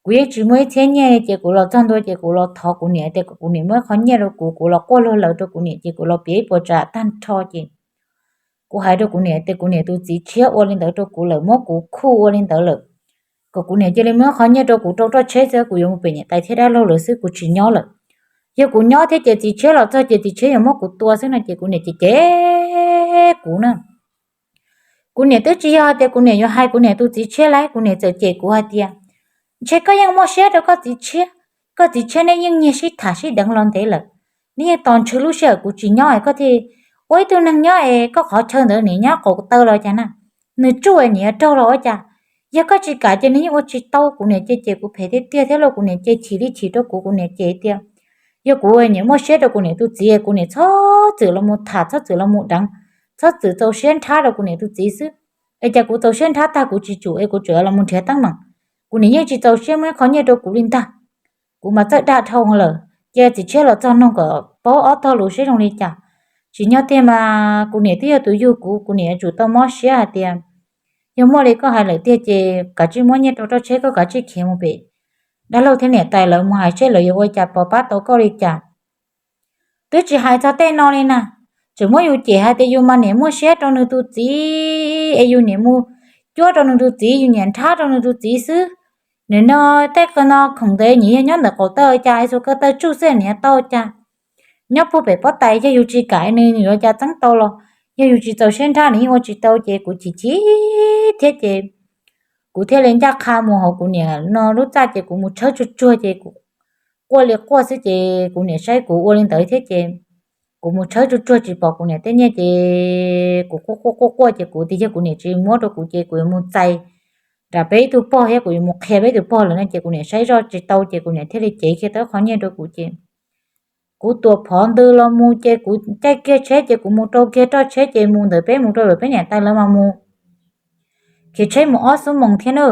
kuv yeej tsis muaj ib txhiab nyiaj li ces kuv los txog ntua ces kuv los thov kuv niam tias kom kuv niam muab ib qho nyiaj rau kuv, kuv los quaj luag lawv rau kuv niam ces kuv los piav ib puas tsav tag nrho ces kuv hais rau kuv niam tias kuv niam tus txiv tshiab ua li ntawd rau kuv lawm, muab kuv khuj ua li ntawd lawm, kom kuv niam cia li muab ib qho nyiaj rau kuv rau roj tsheb xwb, kuv yuav mus pem niam tais thiab dab laug lawv xwb, kuv tsis nyob lawm. Yog kuv nyob thiab ces txiv tshiab los txog ces txiv tshiab yuav muab kuv tua xwb no ces kuv niam cem cem kuv na. Kuv niam twb tsis yog tias kuv niam yuav hais kuv niam tus txiv tshiab lauj, kuv niam txawm cem kuv hais tias ntshe koj yeej muaj siab rau koj txiv tshiab, koj txiv tshiab neb yeej nyiag sib tham sib deev los ntev lawm, neb yeej tos ntshe lub sij hawm kuv tsis nyob es koj thiaj ua ib tug neeg nyob es koj qhov chaw ntawd nim nyob qaum taw los cas na, nws tsuj es nim yuav raug los ua cas, yog koj tsis kam ces nws yeej ua tsis tau. Kuv niam cem cem kuv phem tiag tiag thiab lauj, kuv niam cem chim li chim rau kuv, kuv niam cem tias yog kuv niam muaj siab rau kuv niam tus txiv, kuv niam txhob txwm los mus tham, txhob txwm los mus deev, txhob txwm txaus siab nrhab rau kuv niam tus txiv xwb. Es cas kuv txaus siab nrhab tag kuv tsis tsum es kuv tseem los mus nrhiav teeb meem, kuv niam yeej tsis txaus siab muab ib qho nyiaj rau kuv li ntag. Kuv mas txawj dag dhau lawm, cia txiv tshiab los txog nug kom paub ob tog lus seb zoo li cas. Tsis nyob tiag mas kuv niam twb yog tus yug kuv, kuv niam yuav tsum tau mob siab hais tias yog muaj li koj hais lawm tiag ces kav tsij muab nyiaj rau roj tsheb, koj kav tsij khiav mus pem dab laug thiab niam tais lawv mus hais seb lawv yuav ua cas pov pab tau koj li cas. Twb tsis hais txog tej no li na, tseem muab yus cem hais tias yus mas niam muaj siab rau nws tus txiv es yus niam mus cuab rau nws tus txiv, yus niam nrhab rau nws tus txiv xwb. Nim no tej qhov no khoom ntawd nyias yog nyob ntawm qaum taw cas es xuas ko taw tsuj xwb niam tau cas. Nyob puag pem pob tais yog yus tsis kam nws yuav cas txeeb tau los, yog yus tsis txaus siab nrhab nws yeej ua tsis tau ces kuv chim chim thiab ces kuv thiaj li ncaj qha mus hauv kuv niam no lub txaj ces kuv mus tshawb tsuag tsuag ces kuv quaj li quaj xwb ces kuv niam saib kuv ua li ntawd thiab ces kuv mus tshawb tsuag tsuag tsis pom kuv niam tej nyiaj ces kuv quaj quaj quaj quaj ces kuv tias yog kuv niam tsis muab rau kuv ces kuv yuav mus txais nram peb ib tug pog thiab kuv yuav mus qhia peb ib tug pog lawm no ces kuv niam saib zoj tsis tau ces kuv niam thiaj li cev kiag tau qhov nyiaj rau kuv ces kuv tuam phov ntws los mus ces kuv caij kiag tsheb ces kuv mus rau kiag roj tsheb ces mus ntawm peb mus rau peb niam tais lawv mas mus khiav tsheb mus ob xuab moos thiab na.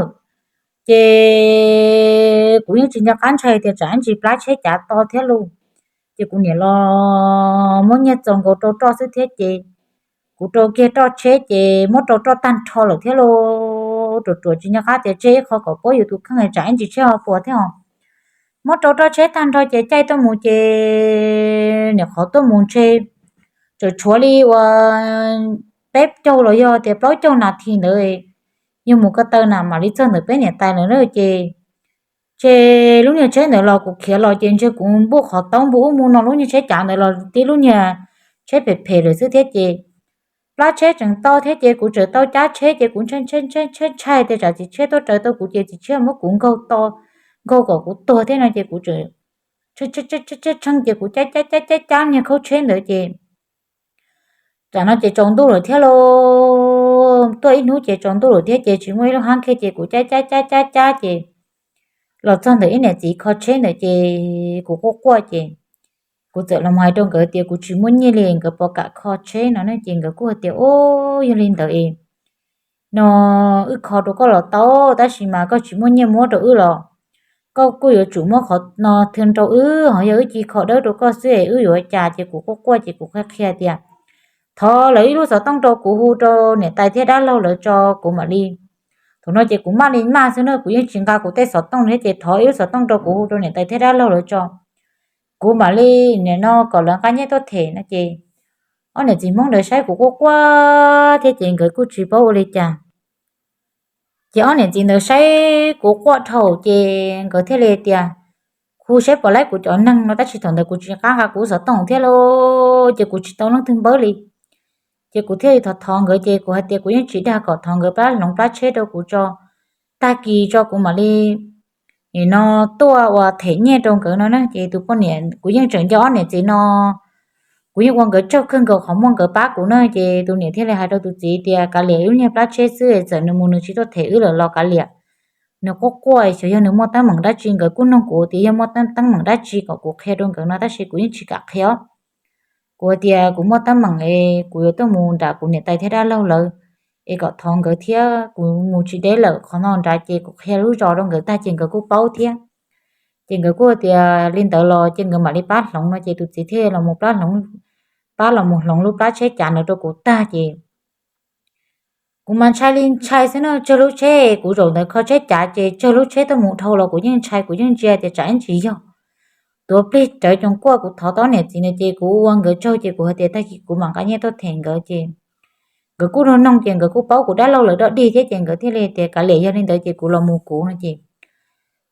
Ces kuv yeej tsis nco qab ntshai tias tsam ib ntsis plab tsheb cav to thiab lauj. Ces kuv niam los muab nyiaj txaus nkaus rau roj xwb thiab ces kuv rau kiag roj tsheb ces muab rau roj tag nrho lawm thiab lauj. Ruam ruam tsis nco qab tias tseg ib qho kom puab yus tus kheej tsam ib ntsis tsheb ho puas thiab os. Muab rau roj tsheb tag nrho ces caij tuaj mus ces nim qhov tuaj mus ntshe tseem tshuav li uas peb caug los yog tias plaub caug nas this ntawd, yog mus ko taw na mam li txog ntawm peb niam tais lawv na ces tseg lub niag tsheb ntawd los kuv khiav los ces ntshe kuv npuj qhov taub npuj ub npuj no lub niag tsheb cav ntawd los tib lub niag tsheb phem phem lawm xwb thiab ces plab tsheb tseem tau thiab ces kuv tseem tau cab tsheb ces kuv ntshai ntshai tias tsam txiv tshiab tuaj raws tau kuv ces txiv tshiab muab kuv nkaug to, nkaug kom kuv tuag thiab no ces kuv tseem tshee ces kuv cab cab cab cab niag khaub tsheb ntawd ces tam no ces tsaus ntuj lawm thiab lauj. Tuaj ib hnub ces tsaus ntuj lawm thiab ces tsis muaj ib lub hab kiag ces kuv cab cab cab cab cab ces los txog ntawm ib niam txiv kho tsheb ntawd ces kuv quaj quaj ces kuv txawm los hais rau nkawd tias kuv tsis muaj nyiaj li, nkawd puas kam kho tsheb no ne ces nkawd kuj hais tias, Ub, yog li ntawd es no wb kho rau koj los tau, tab sis mas koj tsis muaj nyiaj muab rau wb los koj kuj yuav tsum muab qhov no thw rau wb, ho yog wb cia kho dawb rau koj xwb es wb yuav ua cas? Ces kuv quaj quaj ces kuv qhia qhia tias, Thov lawv ib lub xov tooj rau kuv hu rau niam tais thiab dab laug lawv tso kuv mam li. Thaum no ces kuv maj li maj xwb na, kuv yeej tsis nqa kuv tej xov tooj thiab ces thov ib lub xov tooj rau kuv hu rau niam tais thiab dab laug lawv tso, kuv mam li nim no kom lawv nqa nyiaj tuaj them no ces ob niam txiv Hmoob ntawd saib kuv quaj quaj thiab ces nkawd kuj tsis paub ua li cas. Ces ob niam txiv ntawd saib kuv quaj dhau ces nkawd thiaj li tias, Hu saib puas laib kuv cov neeg no, tab sis thaum ntawd kuv tsis nqa kuv xov tooj thiab lauj, ces kuv tsis tau leej twg npawb li. Ces kuv thiaj li thov thov nkawd ces kuv hais tias kuv yeej tsis dag, kom thov nkawd pab hloov plab tsheb rau kuv tso, tag kis tso kuv mam li nim no tuaj uas them nyiaj rau nkawd no na. Ces tus poj niam, kuv yeej tseem nco ob niam txiv no, kuv yeej ua nkawd tsaug kawg nkaus qhov muaj nkawd pab kuv na. Ces tus niam thiaj li hais rau tus txiv tias, Kav liam, lub niag plab tsheb xwb, txawm nws mus nws tsis tuaj them wb lawm los kav liam. Nws quaj quaj, xyov yog nws muaj teeb meem dab tsi. Nkawd kuj nug kuv tias yog muaj teeb meem dab tsi kom kuv qhia rau nkawd no, tab sis kuv yeej tsis kam qhia. Kuv tias kuv muaj teeb meem es kuv yuav tuaj mus nram kuv niam tais thiab dab laug lawv es kom thov nkawd thiab, kuv mus tsis deb lawm, qhov no nrad ces kuv qhia lub zos rau nkawd tag ces nkawd kuj paub thiab. Ces nkawd kuj tias li ntawd los ces nkawd mam li pab hloov no ces tus txiv thiaj los mus pab hloov, pab los mus hloov lub plab tsheb cav ntawd rau kuv tag ces kuv mas ntshai li ntshai xwb na, tsawg lub tsheb, kuv zaum ntawd kho tsheb cav ces tsawg lub tsheb tuaj mus dhau los kuv yeej ntshai, kuv yeej ntsia tias tsam ib ntsis yog tuav plig rawv coos kuaj. Kuv thov tau niam txiv na ces kuv ua nkawd tsaug ces kuv hais tias tag kis kuv mam nqa nyiaj tuaj them nkawd ces nkawd kuj nug noog ces nkawd kuj paub kuv dab laug lawv dog dig thiab ces nkawd thiaj li tias kav liam, yog li ntawd ces kuv los mus kuv no ces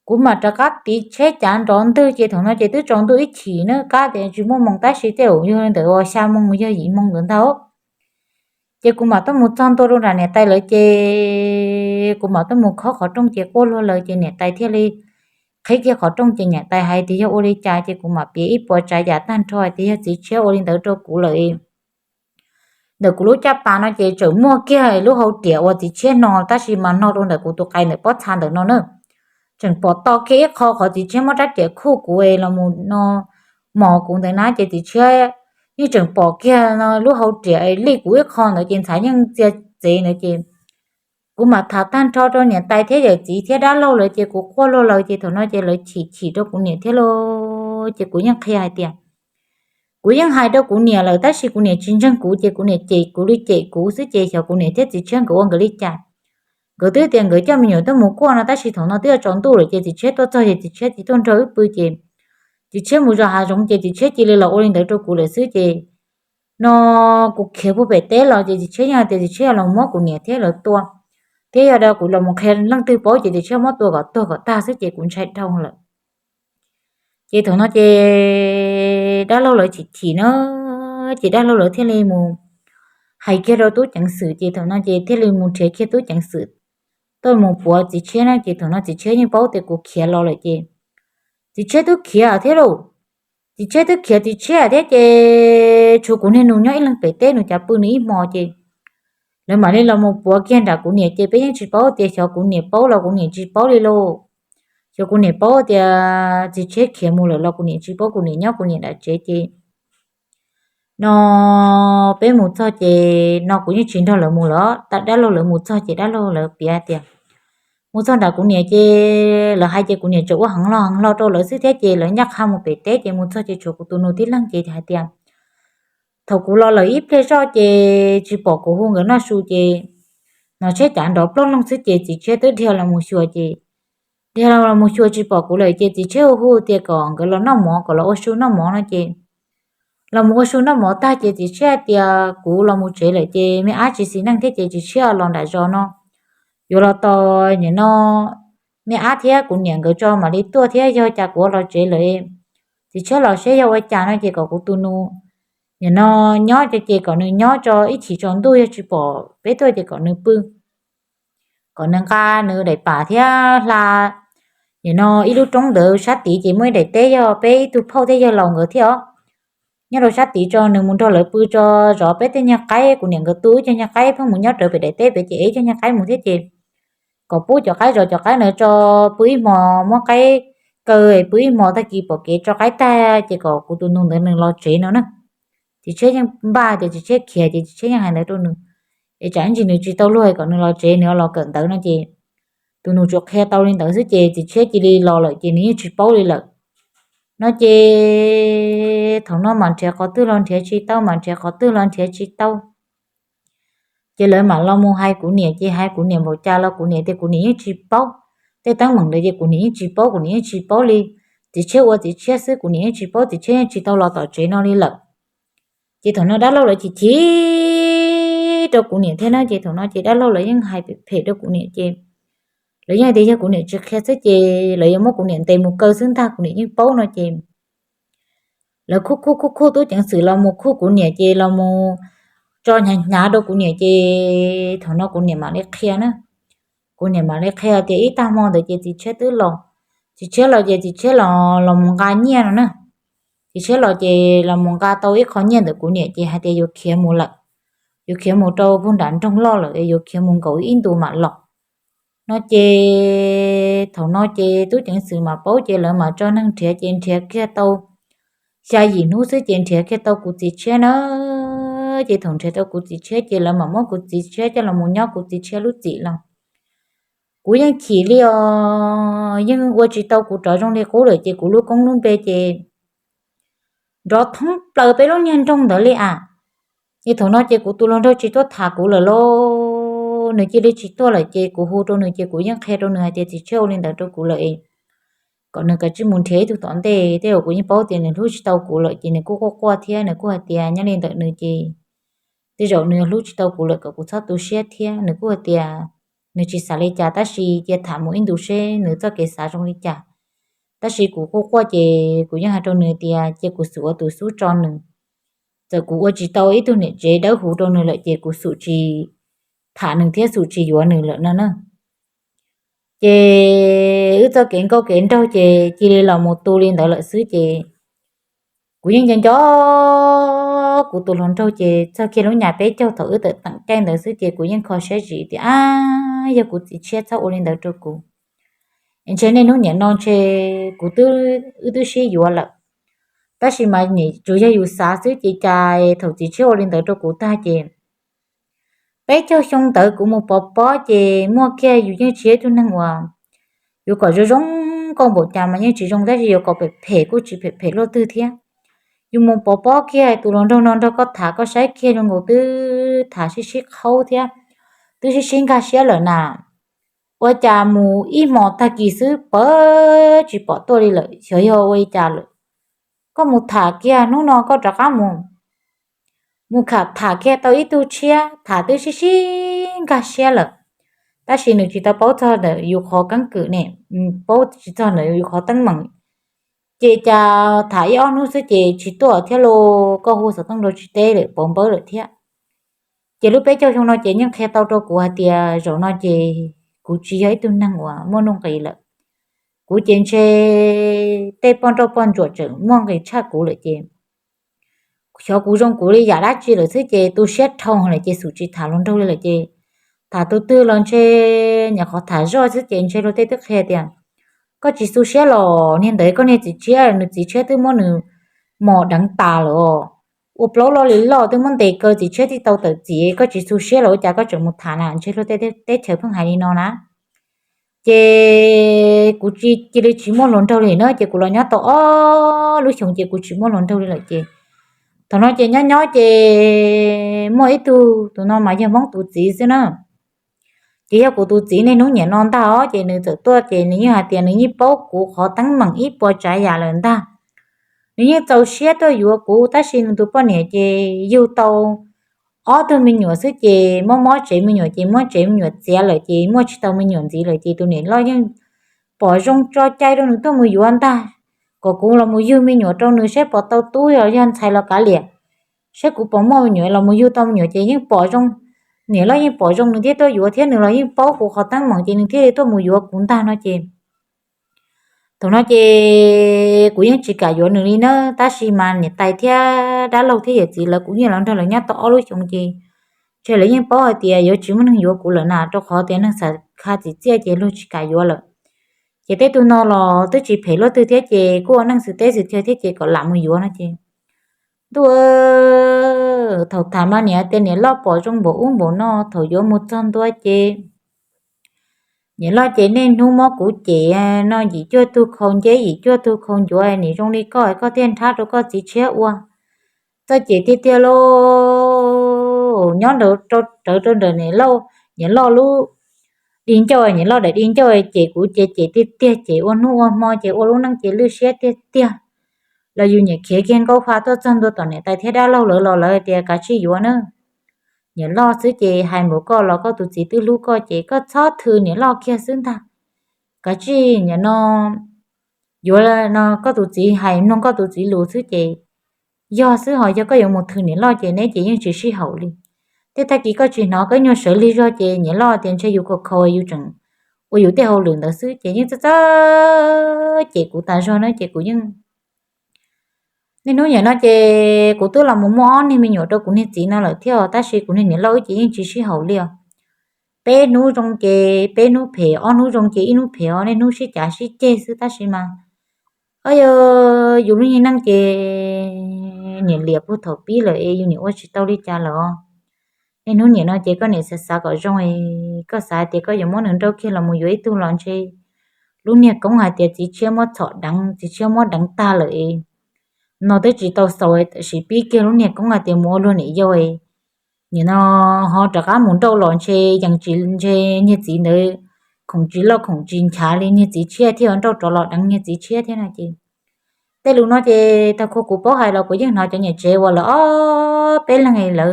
kuv mam rov qab tiv tsheb cav nrov ntwg ces thaum no ces twb tsaus ntuj ib chim na, kab tias tsis muaj moos tab sis tej zaum yog li ntawd uas xya moos yog yim moos ntawd ntag. Ces kuv mam tuaj mus txog ntua rau nram niam tais lawv ces kuv mam tuaj mus khob qhov rooj ces quaj luag lawm ces niam tais thiaj li qhib kiag qhov rooj ces niam tais hais tias yog ua li cas ces kuv mam piav ib puas tsav yam tag nrho hais tias yog txiv tshiab ua li ntawd rau kuv lawm. Ntawm kuv lub caj pas no ces tseem muaj kiag lub hau riam uas txiv tshiab hno tab sis mas hno rau ntawm kuv tus qais ntawm pob txha ntawm no na. Tseem pom to kiag ib qho qhov txiv tshiab muab rab riam khuj kuv los mus no mos kuv ntawd na ces txiv tshiab yeej tseem pom kiag lub hau riam li kuv ib qho ntawd ces ntxhais yeej txia txev ntawd ces kuv mam tham tag nrho rau niam tais thiab yawm txiv thiab dab laug lawv ces kuv quaj luag lawm ces thaum no ces lawv chim chim rau kuv niam thiab lauj. Ces kuv yeej qhia hais tias Kuv yeej hais rau kuv niam lawm tab sis kuv niam tsis ntseeg kuv ces kuv niam cem kuv li cem kuv xwb ces xyov kuv niam thiab txiv tshiab nkawd ua nkawd li cas. Nkawd twb tias nkawd coj me nyuam tuaj mus kuaj no tab sis thaum no twb yuav tsaus ntuj lawm ces txiv tshiab tuaj txog ces txiv tshiab tsis tuaj nrog wb pw ces txiv tshiab mus zov hav zoov ces txiv tshiab cia li los ua li ntawd rau kuv lawm xwb ces no kuv khiav puag pem teb los ces txiv tshiab yeej hais tias txiv tshiab yuav los muab kuv niam thiab lawv tua, thiab yog kuv los mus qhia leej twg paub ces txiv tshiab muab tua kom tuag kom tag xwb ces kuv ntshai dhau lawm. Ces thaum no ces dab laug lawv chim chim na, ces dab laug lawv thiaj li mus hais kiag rau tub ceev xwm ces thaum no ces thiaj li mus nrhiav kiag tub ceev xwm tuaj mus puav txiv tshiab na ces thaum no txiv tshiab yeej paub tias kuv khiav los lawm ces txiv tshiab twb khiav thiab lauj. Txiv tshiab twb khiav txiv tshiab thiab ces tshuav kuv niag nus nyob ib leeg pem teb nws cas pw nws ib hmo ces lawv mam li los mus puav kiag nram kuv niam ces peb yeej tsis paub tias xyov kuv niam paub los kuv niam tsis paub li lauj. Xyov kuv niam paub tias txiv tshiab khiav mus lawm los kuv niam tsis paub, kuv niam nyob kuv niam nram tsev ces no peb mus txog ces no kuv yeej tsis nrog lawv mus lawm, dab laug lawv mus txog ces dab laug lawv piav tias mus txog nram kuv niam ces lawv hais ces kuv niam tseem ua heev hlo heev hlo rau lawv xwb thiab ces lawv ncaj qha mus pem teb ces mus txog ces tshuav kuv tus nus tib leeg ces hais tias thaum kuv los lawm ib pliag zoj ces tsis pom kuv hu nkawd noj su ces no tshiab cav nrov ploj loog xwb ces txiv tshiab twb dhia los mus xyuas ces dhia los mus xyuas tsis pom kuv lawm ces txiv tshiab hu hu tias kom nkawd los noj mov, kom los ua su noj mov no ces los mus ua su noj mov tag ces txiv tshiab tias kuv los mus tsev lawm ces me ab tsis xis neej thiab ces txiv tshiab los nram zos no yuav los tos nim no me ab thiab kuv niam nkawd tso mam li tuaj thiab yog cas kuv los tsev lawm. Txiv tshiab los saib yog ua cas no ces kom kuv tus nus nim no nyob ces kom nws nyob tso ib chim tsaus ntuj yog tsis pom peb tuaj ces kom nws pw, kom nws nqa nws daim pam thiab hla nim no ib lub roob ntawd sab tid ces muaj ib daim teb yog peb ib tug phauj thiab yawg laus nkawd thiab os. Nyob rau sab tid tso nws mus nrog lawv pw tso, zov peb tej nyuag qaib, kuv niam nkawd tu ib co nyuag qaib pheej mus nyob rawv pem daim teb pem ces ev ib co nyuag qaib mus thiab ces kom pub cov qaib zov cov qaib ntawd tso pw ib hmo, muab qaib kaw pw ib hmo tag kis pom kev tso qaib tag ces kom kuv tus nus ntawd nws los tsev no na. Txiv tshiab yeej npaj tias txiv tshiab khiav ces txiv tshiab yeej hais ntawd rau nws es tsam ib ntsis nws tsis tau luag kom nws los tsev nws los kawm ntawv no ces tus nus tsuas qhia tau li ntawd xwb ces txiv tshiab cia li los lawm ces nws yeej tsis paub li lawm no ces thaum no mam nrhiav qhov twg los nrhiav tsis tau, mam nrhiav qhov twg los nrhiav tsis tau. Ces lawv mam los mus hais kuv niam ces hais kuv niam npaum cas los kuv niam tias kuv niam yeej tsis paub. Tej teeb meem ntawd ces kuv niam yeej tsis paub, kuv niam yeej tsis paub li. Txiv tshiab ua txiv tshiab xwb, kuv niam yeej tsis paub, txiv tshiab yeej tsis tau los tom tsev no li lawm. Ces thaum no dab laug lawv chim chim rau kuv niam thiab na ces thaum no ces dab laug lawv yeej hais phem phem rau kuv niam ces lawv yeej tias yog kuv niam tsis qhia xwb ces lawv yuav muab kuv niam ntes mus kaw xwb ntag, kuv niam yeej paub no ces lawv khuj khuj khuj khuj, tub ceev xwm los mus khuj kuv niam ces los mus tso hnyav hnyav rau kuv niam ces thaum no kuv niam mam li qhia na. Kuv niam mam li qhia tias ib tag hmo ntawd ces txiv tshiab twb los, txiv tshiab los ces txiv tshiab los los mus nqa nyiaj no na. Txiv tshiab los ces los mus nqa tau ib qho nyiaj ntawm kuv niam ces hais tias yuav khiav mus lawm, yuav khiav mus rau puag nram nroog loj lawm es yuav khiav mus nkaum ib ntus mam los no ces thaum no ces tub ceev xwm mam paub ces lawv mam tso neeg nrhiav ces nrhiav kiag tau xya yim hnub xwb ces nrhiav kiag tau kuv txiv tshiab na. Ces thaum nrhiav tau kuv txiv tshiab ces lawv mam muab kuv txiv tshiab coj los mus nyob kuv txiv tshiab lub txim los kuv yeej chim li os, yeej ua tsis tau kuv rov zoo li qub lawm ces kuv lub koob lub npe ces nrov thoob plaws peb lub niag nroog ntawd li as. Ces thaum no ces kuv tus hluas nraug tsis tuaj tham kuv lawm lauj, nws cia li tsis tuaj lawm ces kuv hu rau nws ces kuv yeej qhia rau nws hais tias txiv tshiab ua li ntawd rau kuv lawm es kom nws kav tsij mus nrhiav ib tug tom ntej, tej zaum kuv yeej paub tias nws hlub tsis tau kuv lawm ces nws kuj quaj quaj thiab nws kuj hais tias nyob li ntawm nws ces tej zaum nws hlub tsis tau kuv lawm kom kuv txhob tu siab thiab. Nws kuj hais tias nws tsis xav li cas tab sis cia tham mus ib ntus seb nws txoj kev xav zoo li cas. Tab sis kuv quaj quaj ces kuv yeej hais rau nws tias cia kuv xub ua tus xub tso nws. Txawm kuv ua tsis tau ib tug niam tsev dawb huv rau nws lawm ces kuv xub tsis tham nws thiab xub tsis yuav nws lawm no na. Ces wb txoj kev nkauj kev nraug ces cia li los mus tu li ntawd lawm xwb ces kuv yeej nco nco kuv tus hluas nraug ces txog kiag lub nyam peb caug thaum wb tawm teem caij ntawd xwb ces kuv yeej kho siab zim tias ab yog kuv txiv tshiab txhob ua li ntawd rau kuv. Ntshe niaj hnub niam no ntshe kuv twb, wb twb sib yuav lawm. Tab sis mas nim tsuas yog yus xav xwb ces cas thaum txiv tshiab ua li ntawd rau kuv tag ces peb caug xyoo ntawd kuv mus pov pob ces muaj kiag yus yeej tsis yog ib tug neeg uas yuav kom zoo zoo nkauj npaum cas mas yeej tsis zoo tab sis yuav kom phem phem kuj tsis phem phem luaj twg thiab. yus mus pov pob kiag tus hluas nraug no nrog koj tham, koj saib kiag zoo nkaus twb tham sib sib qhaub thiab twb sib sib nkag siab lawm na. Ua cas mus ib hmos tag kis xwb pawv tsis pom tuaj li lawm, xyov yog ua li cas lawm. Koj mus tham kiag hnub no koj rov qab mus, mus kham tham kiag tau ib tug tshiab, tham twb sib sib nkag siab lawm, tab sis nws tsis tau paub txog ntawm yus qhov keeb kwm ne, paub tsis txog ntawm yus qhov teeb meem. Ces cas tham ib ob hnub xwb ces tsis tuaj thiab lauj, koj hu xov tooj rau tsis teb lawm, pov npawb lawm thiab. Ces lub peb caug xyoo no ces yeej qhia tau rau kuv hais tias zaum no ces kuv tsis yog ib tug neeg uas muaj nuj nqis lawm. Kuv ces ntshe tej poj nrauj poj ntsuam tseem muaj nqis tshaj kuv lawm ces xyov kuv zoo kuv li yam dab tsi lawm xwb ces tu siab dhau lawm ces xum tsis tham hluas nraug li lawm ces tham tus twg los ntshe nyuam qhuav tham zoj xwb ces ntshe luag tej twb qhia tias koj tsis tu siab los niag ntawd koj niag txiv tshiab, nws txiv tshiab twb muab nws mos deev tas lawm, ua plaub loj li loj twb muab ntes kaw txiv tshiab tib tau tawm txiv, koj tsis tu siab los ua cas koj tseem mus tham na, ntshe luag tej teb chaws pheej hais li no na. Ces kuv cia li tsis muaj hluas nraug li na, ces kuv los nyob tau ob lub xyoos ces kuv tsis muaj hluas nraug li lawm ces thaum no ces nyob nyob ces muaj ib tug, tus no mas yog Hmoob tus txiv xwb na. Ces yog kuv tus txiv niaj hnub niam no ntag os, ces nws txawm tuaj ces nws yeej hais tias nws yeej paub kuv qhov teeb meem ib puas tsav yam lawm ntag. Nws yeej txaus siab tuaj yuav kuv tab sis nws tus poj niam ces yug tau ob tug me nyuam xwb ces mob mob tsev me nyuam ces muab tsev me nyuam txiav lawm ces muaj tsis tau me nyuam ntxiv lawm ces tus niam loj yeej pom zoo tso cai rau nws tuaj mus yuav ntag, kom kuv los mus yug me nyuam rau nws saib puas tau tub los yog ntxhais los kav liam, saib kuv puas muaj me nyuam los mus yug tau me nyuam ces yeej pom zoo. Niam loj yeej pom zoo nws thiaj tuaj yuav thiab nws los yeej paub kuv qhov teeb meem ces nws thiaj li tuaj mus yuav kuv ntag no ces thaum no ces kuv yeej tsis kam yuav nws li na, tab sis mas niam tais thiab dab laug thiab yawm txiv lawv kuv yeej los nrog lawv nyob tau ob lub xyoos ces ntshe lawv yeej paub hais tias yuav tsis muaj neeg yuav kuv lawm na, rau qhov tias neeg xav kha txim txiaj ces luag tsis kam yuav lawm. Ces tej tug no los twb tsis phem luaj twg thiab ces kuj ua neej xwm teb xwm chaw thiab ces kom lam mus yuav no ces ntuj, thaum tham mas niam tias niam loj pom zoo npaum ub npaum no, thaum yuav mus txog ntua ces niam loj ces niaj hnub muab kuv cem no, yim cuaj tug khau nceb yim cuaj tug khau ncuav, nim zoo li koj koj thiaj nrhab rau koj txiv tshiab ua. Txawj cem tiag tiag lauj, nyob rawv rau ntawm niam loj, niam loj lub di ncauj, niam loj daim di ncauj cem kuv ces cem tiag tiag, cem ua hnub ua hmo ces ua lub neej ces lwj siab tiag tiag. Los yus niam khiav kiag nkaub fa tuaj txog ntua tom niam tais thiab dab laug lawv los lawv tias kav tsij yuav na. Niam loj xwb ces hais npaum koj los koj tus txiv twb hlub koj ces koj txhob thw niam loj kiag xwb ntag. Kav tsij niam no yuav no, koj tus txiv hais mloog koj tus txiv lus xwb ces yog xwb, ho yog koj yuav mus thw niam loj ces neb ces yeej tsis sib haum li. Tej tag kis koj tsis hnov koj nyuag sawv lig zog ces niam loj tias ntshe yus khaus khaus yus tseem ua yus tej hauj lwm ntawd xwb ces yeej txawj txawj cem kuv tas zog na ces kuv yeej niaj hnub niam no ces kuv twb los mus muaj ob niag me nyuam rau kuv niag txiv no lawm thiab tab sis kuv niag niam loj wb ces yeej tsis sib haum li os. Peb hnub zoo ces peb hnub phem, ob hnub zoo ces ib hnub phem os, niaj hnub sib cav sib ceg xwb tab sis mas yog yus lub niag neej ces niam liam puag thaum pib lawm es yus niam ua tsis tau li cas lawm os. Niaj hnub niam no ces koj niam xav xav kom zoo es koj xav tias koj yuav muab nws nrauj kiag los mus yuav ib tug los ntshe lub niag koob hais tias txiv tshiab muab txhom deev, txiv tshiab muab deev tag lawm es no twb tsis tau xaus tam sim pib kiag lub niag koob hais tias mus ua luag niam yau es nim no ho rov qab mus nrauj los ntshe yeej tsis, ntshe niag txiv ntawd khoom tsis loj khoom tsis nchav li, niag txiv tshiab thiaj nrauj rov los deev niag txiv tshiab thiab no ces tej lus no ces tag kho kuv paub hais los kuv yeej hnov cov niam tsev uas lawv ob peb leeg lawv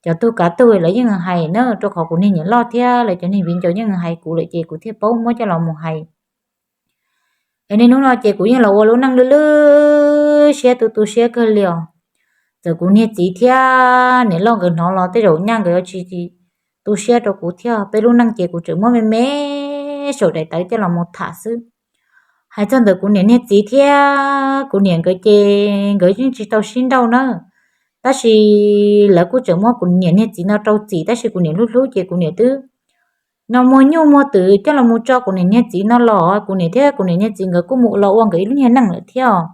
cov tug kav tug lawv yeej hais na, rau qhov kuv niag niam loj thiab lawv cov niag viv ncaus yeej hais kuv lawm ces kuv thiaj paub muab coj los mus hais. Es niaj hnub no ces kuv yeej los ua lub neej lwj lwj siab tu tu siab kawg li os. Txawm kuv niag txiv thiab niam loj nkawd hnov los tej zaum nyaj nkawd yuav tsis tu siab rau kuv thiab. Peb lub neej ces kuv tseem muab me me saum daim tawv coj los mus tham xwb. Hais txog ntawm kuv niam niag txiv thiab kuv niam nkawd ces nkawd yeej tsis tau sib nrauj na, tab sis lawv kuj tseem muab kuv niam niag txiv no rau txim tab sis kuv niam hlub hlub ces kuv niam twb no muag nyuj muag twm coj los mus tso kuv niam niag txiv no los kuv niam thiab kuv niam niag txiv nkawd kuj mus los ua nkawd ib lub niag neej lawm thiab os.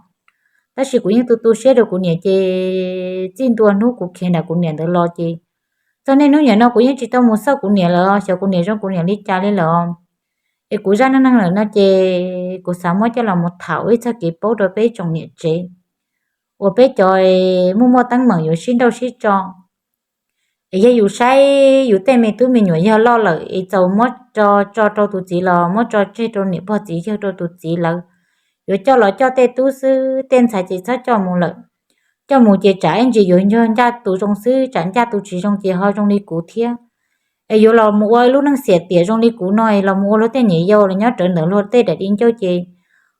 Tab sis kuv yeej tu tu siab rau kuv niam ces txij ntua hnub kuv khiav ntawm kuv niam ntawd los ces txog niaj hnub niam no kuv yeej tsis tau mus xauj kuv niam lawm, xyov kuv niam zoo kuv niam li cas li lawm. Es kuv zaj neej neeg lawm no ces kuv xav muab coj los mus tham ua ib txoj kev paub rau peb tsoom niam tsev uas peb cov muaj muaj teeb meem yuav sib nrauj sib tso. Es yog yus saib yus tej me tub me nyuam yog loj lawm es txaus muab tso, tso rau tus txiv los muab tso tseg rau niam pog txiv yawg rau tus txiv lawv. Yuav coj los coj tej tub xwb, tej ntxhais ces txhob coj mus lawm. Coj mus ces tsam ib ntsis yuav yog ncaj tus zoo xwb, tsam ncaj tus tsis zoo ces ho zoo li kuv thiab. Es yuav los mus ua lub neej xiam tiam zoo li kuv no es los mus ua luag tej niam yau los nyob rawv ntawm luag tej daim di ncauj ces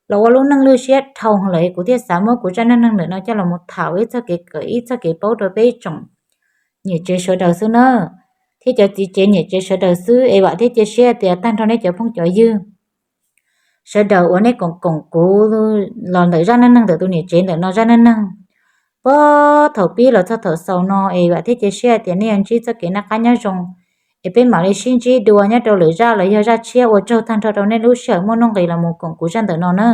los ua lub neej lwj siab dhau lawm. Kuv thiaj xav muab kuv zaj neej neeg ntawm no coj los mus tham ib txog kev kawm ib txog kev paub rau peb tsoom niam tsev sawv daws xwb na, thiab cov txiv tsev niam tsev sawv daws xwb. Es vam thiab cia siab tias tag nrho nej cov phooj cov ywg sawv daws uas nej koom koom kuv los ntawm zaj neej neeg ntawm tus niam tsev ntawm no zaj neej neeg puag thaum pib los txog thaum xaus no, es vam thiab cia siab tias nej yuav ntsib txoj kev noj qab nyob zoo. Es peb mam li sib ntsib dua nyob rau lwm zaj los yog zaj tshiab. Ua tsaug tag nrho rau nej lub sij hawm muaj nuj nqis los mus koom kuv zaj ntawm no na.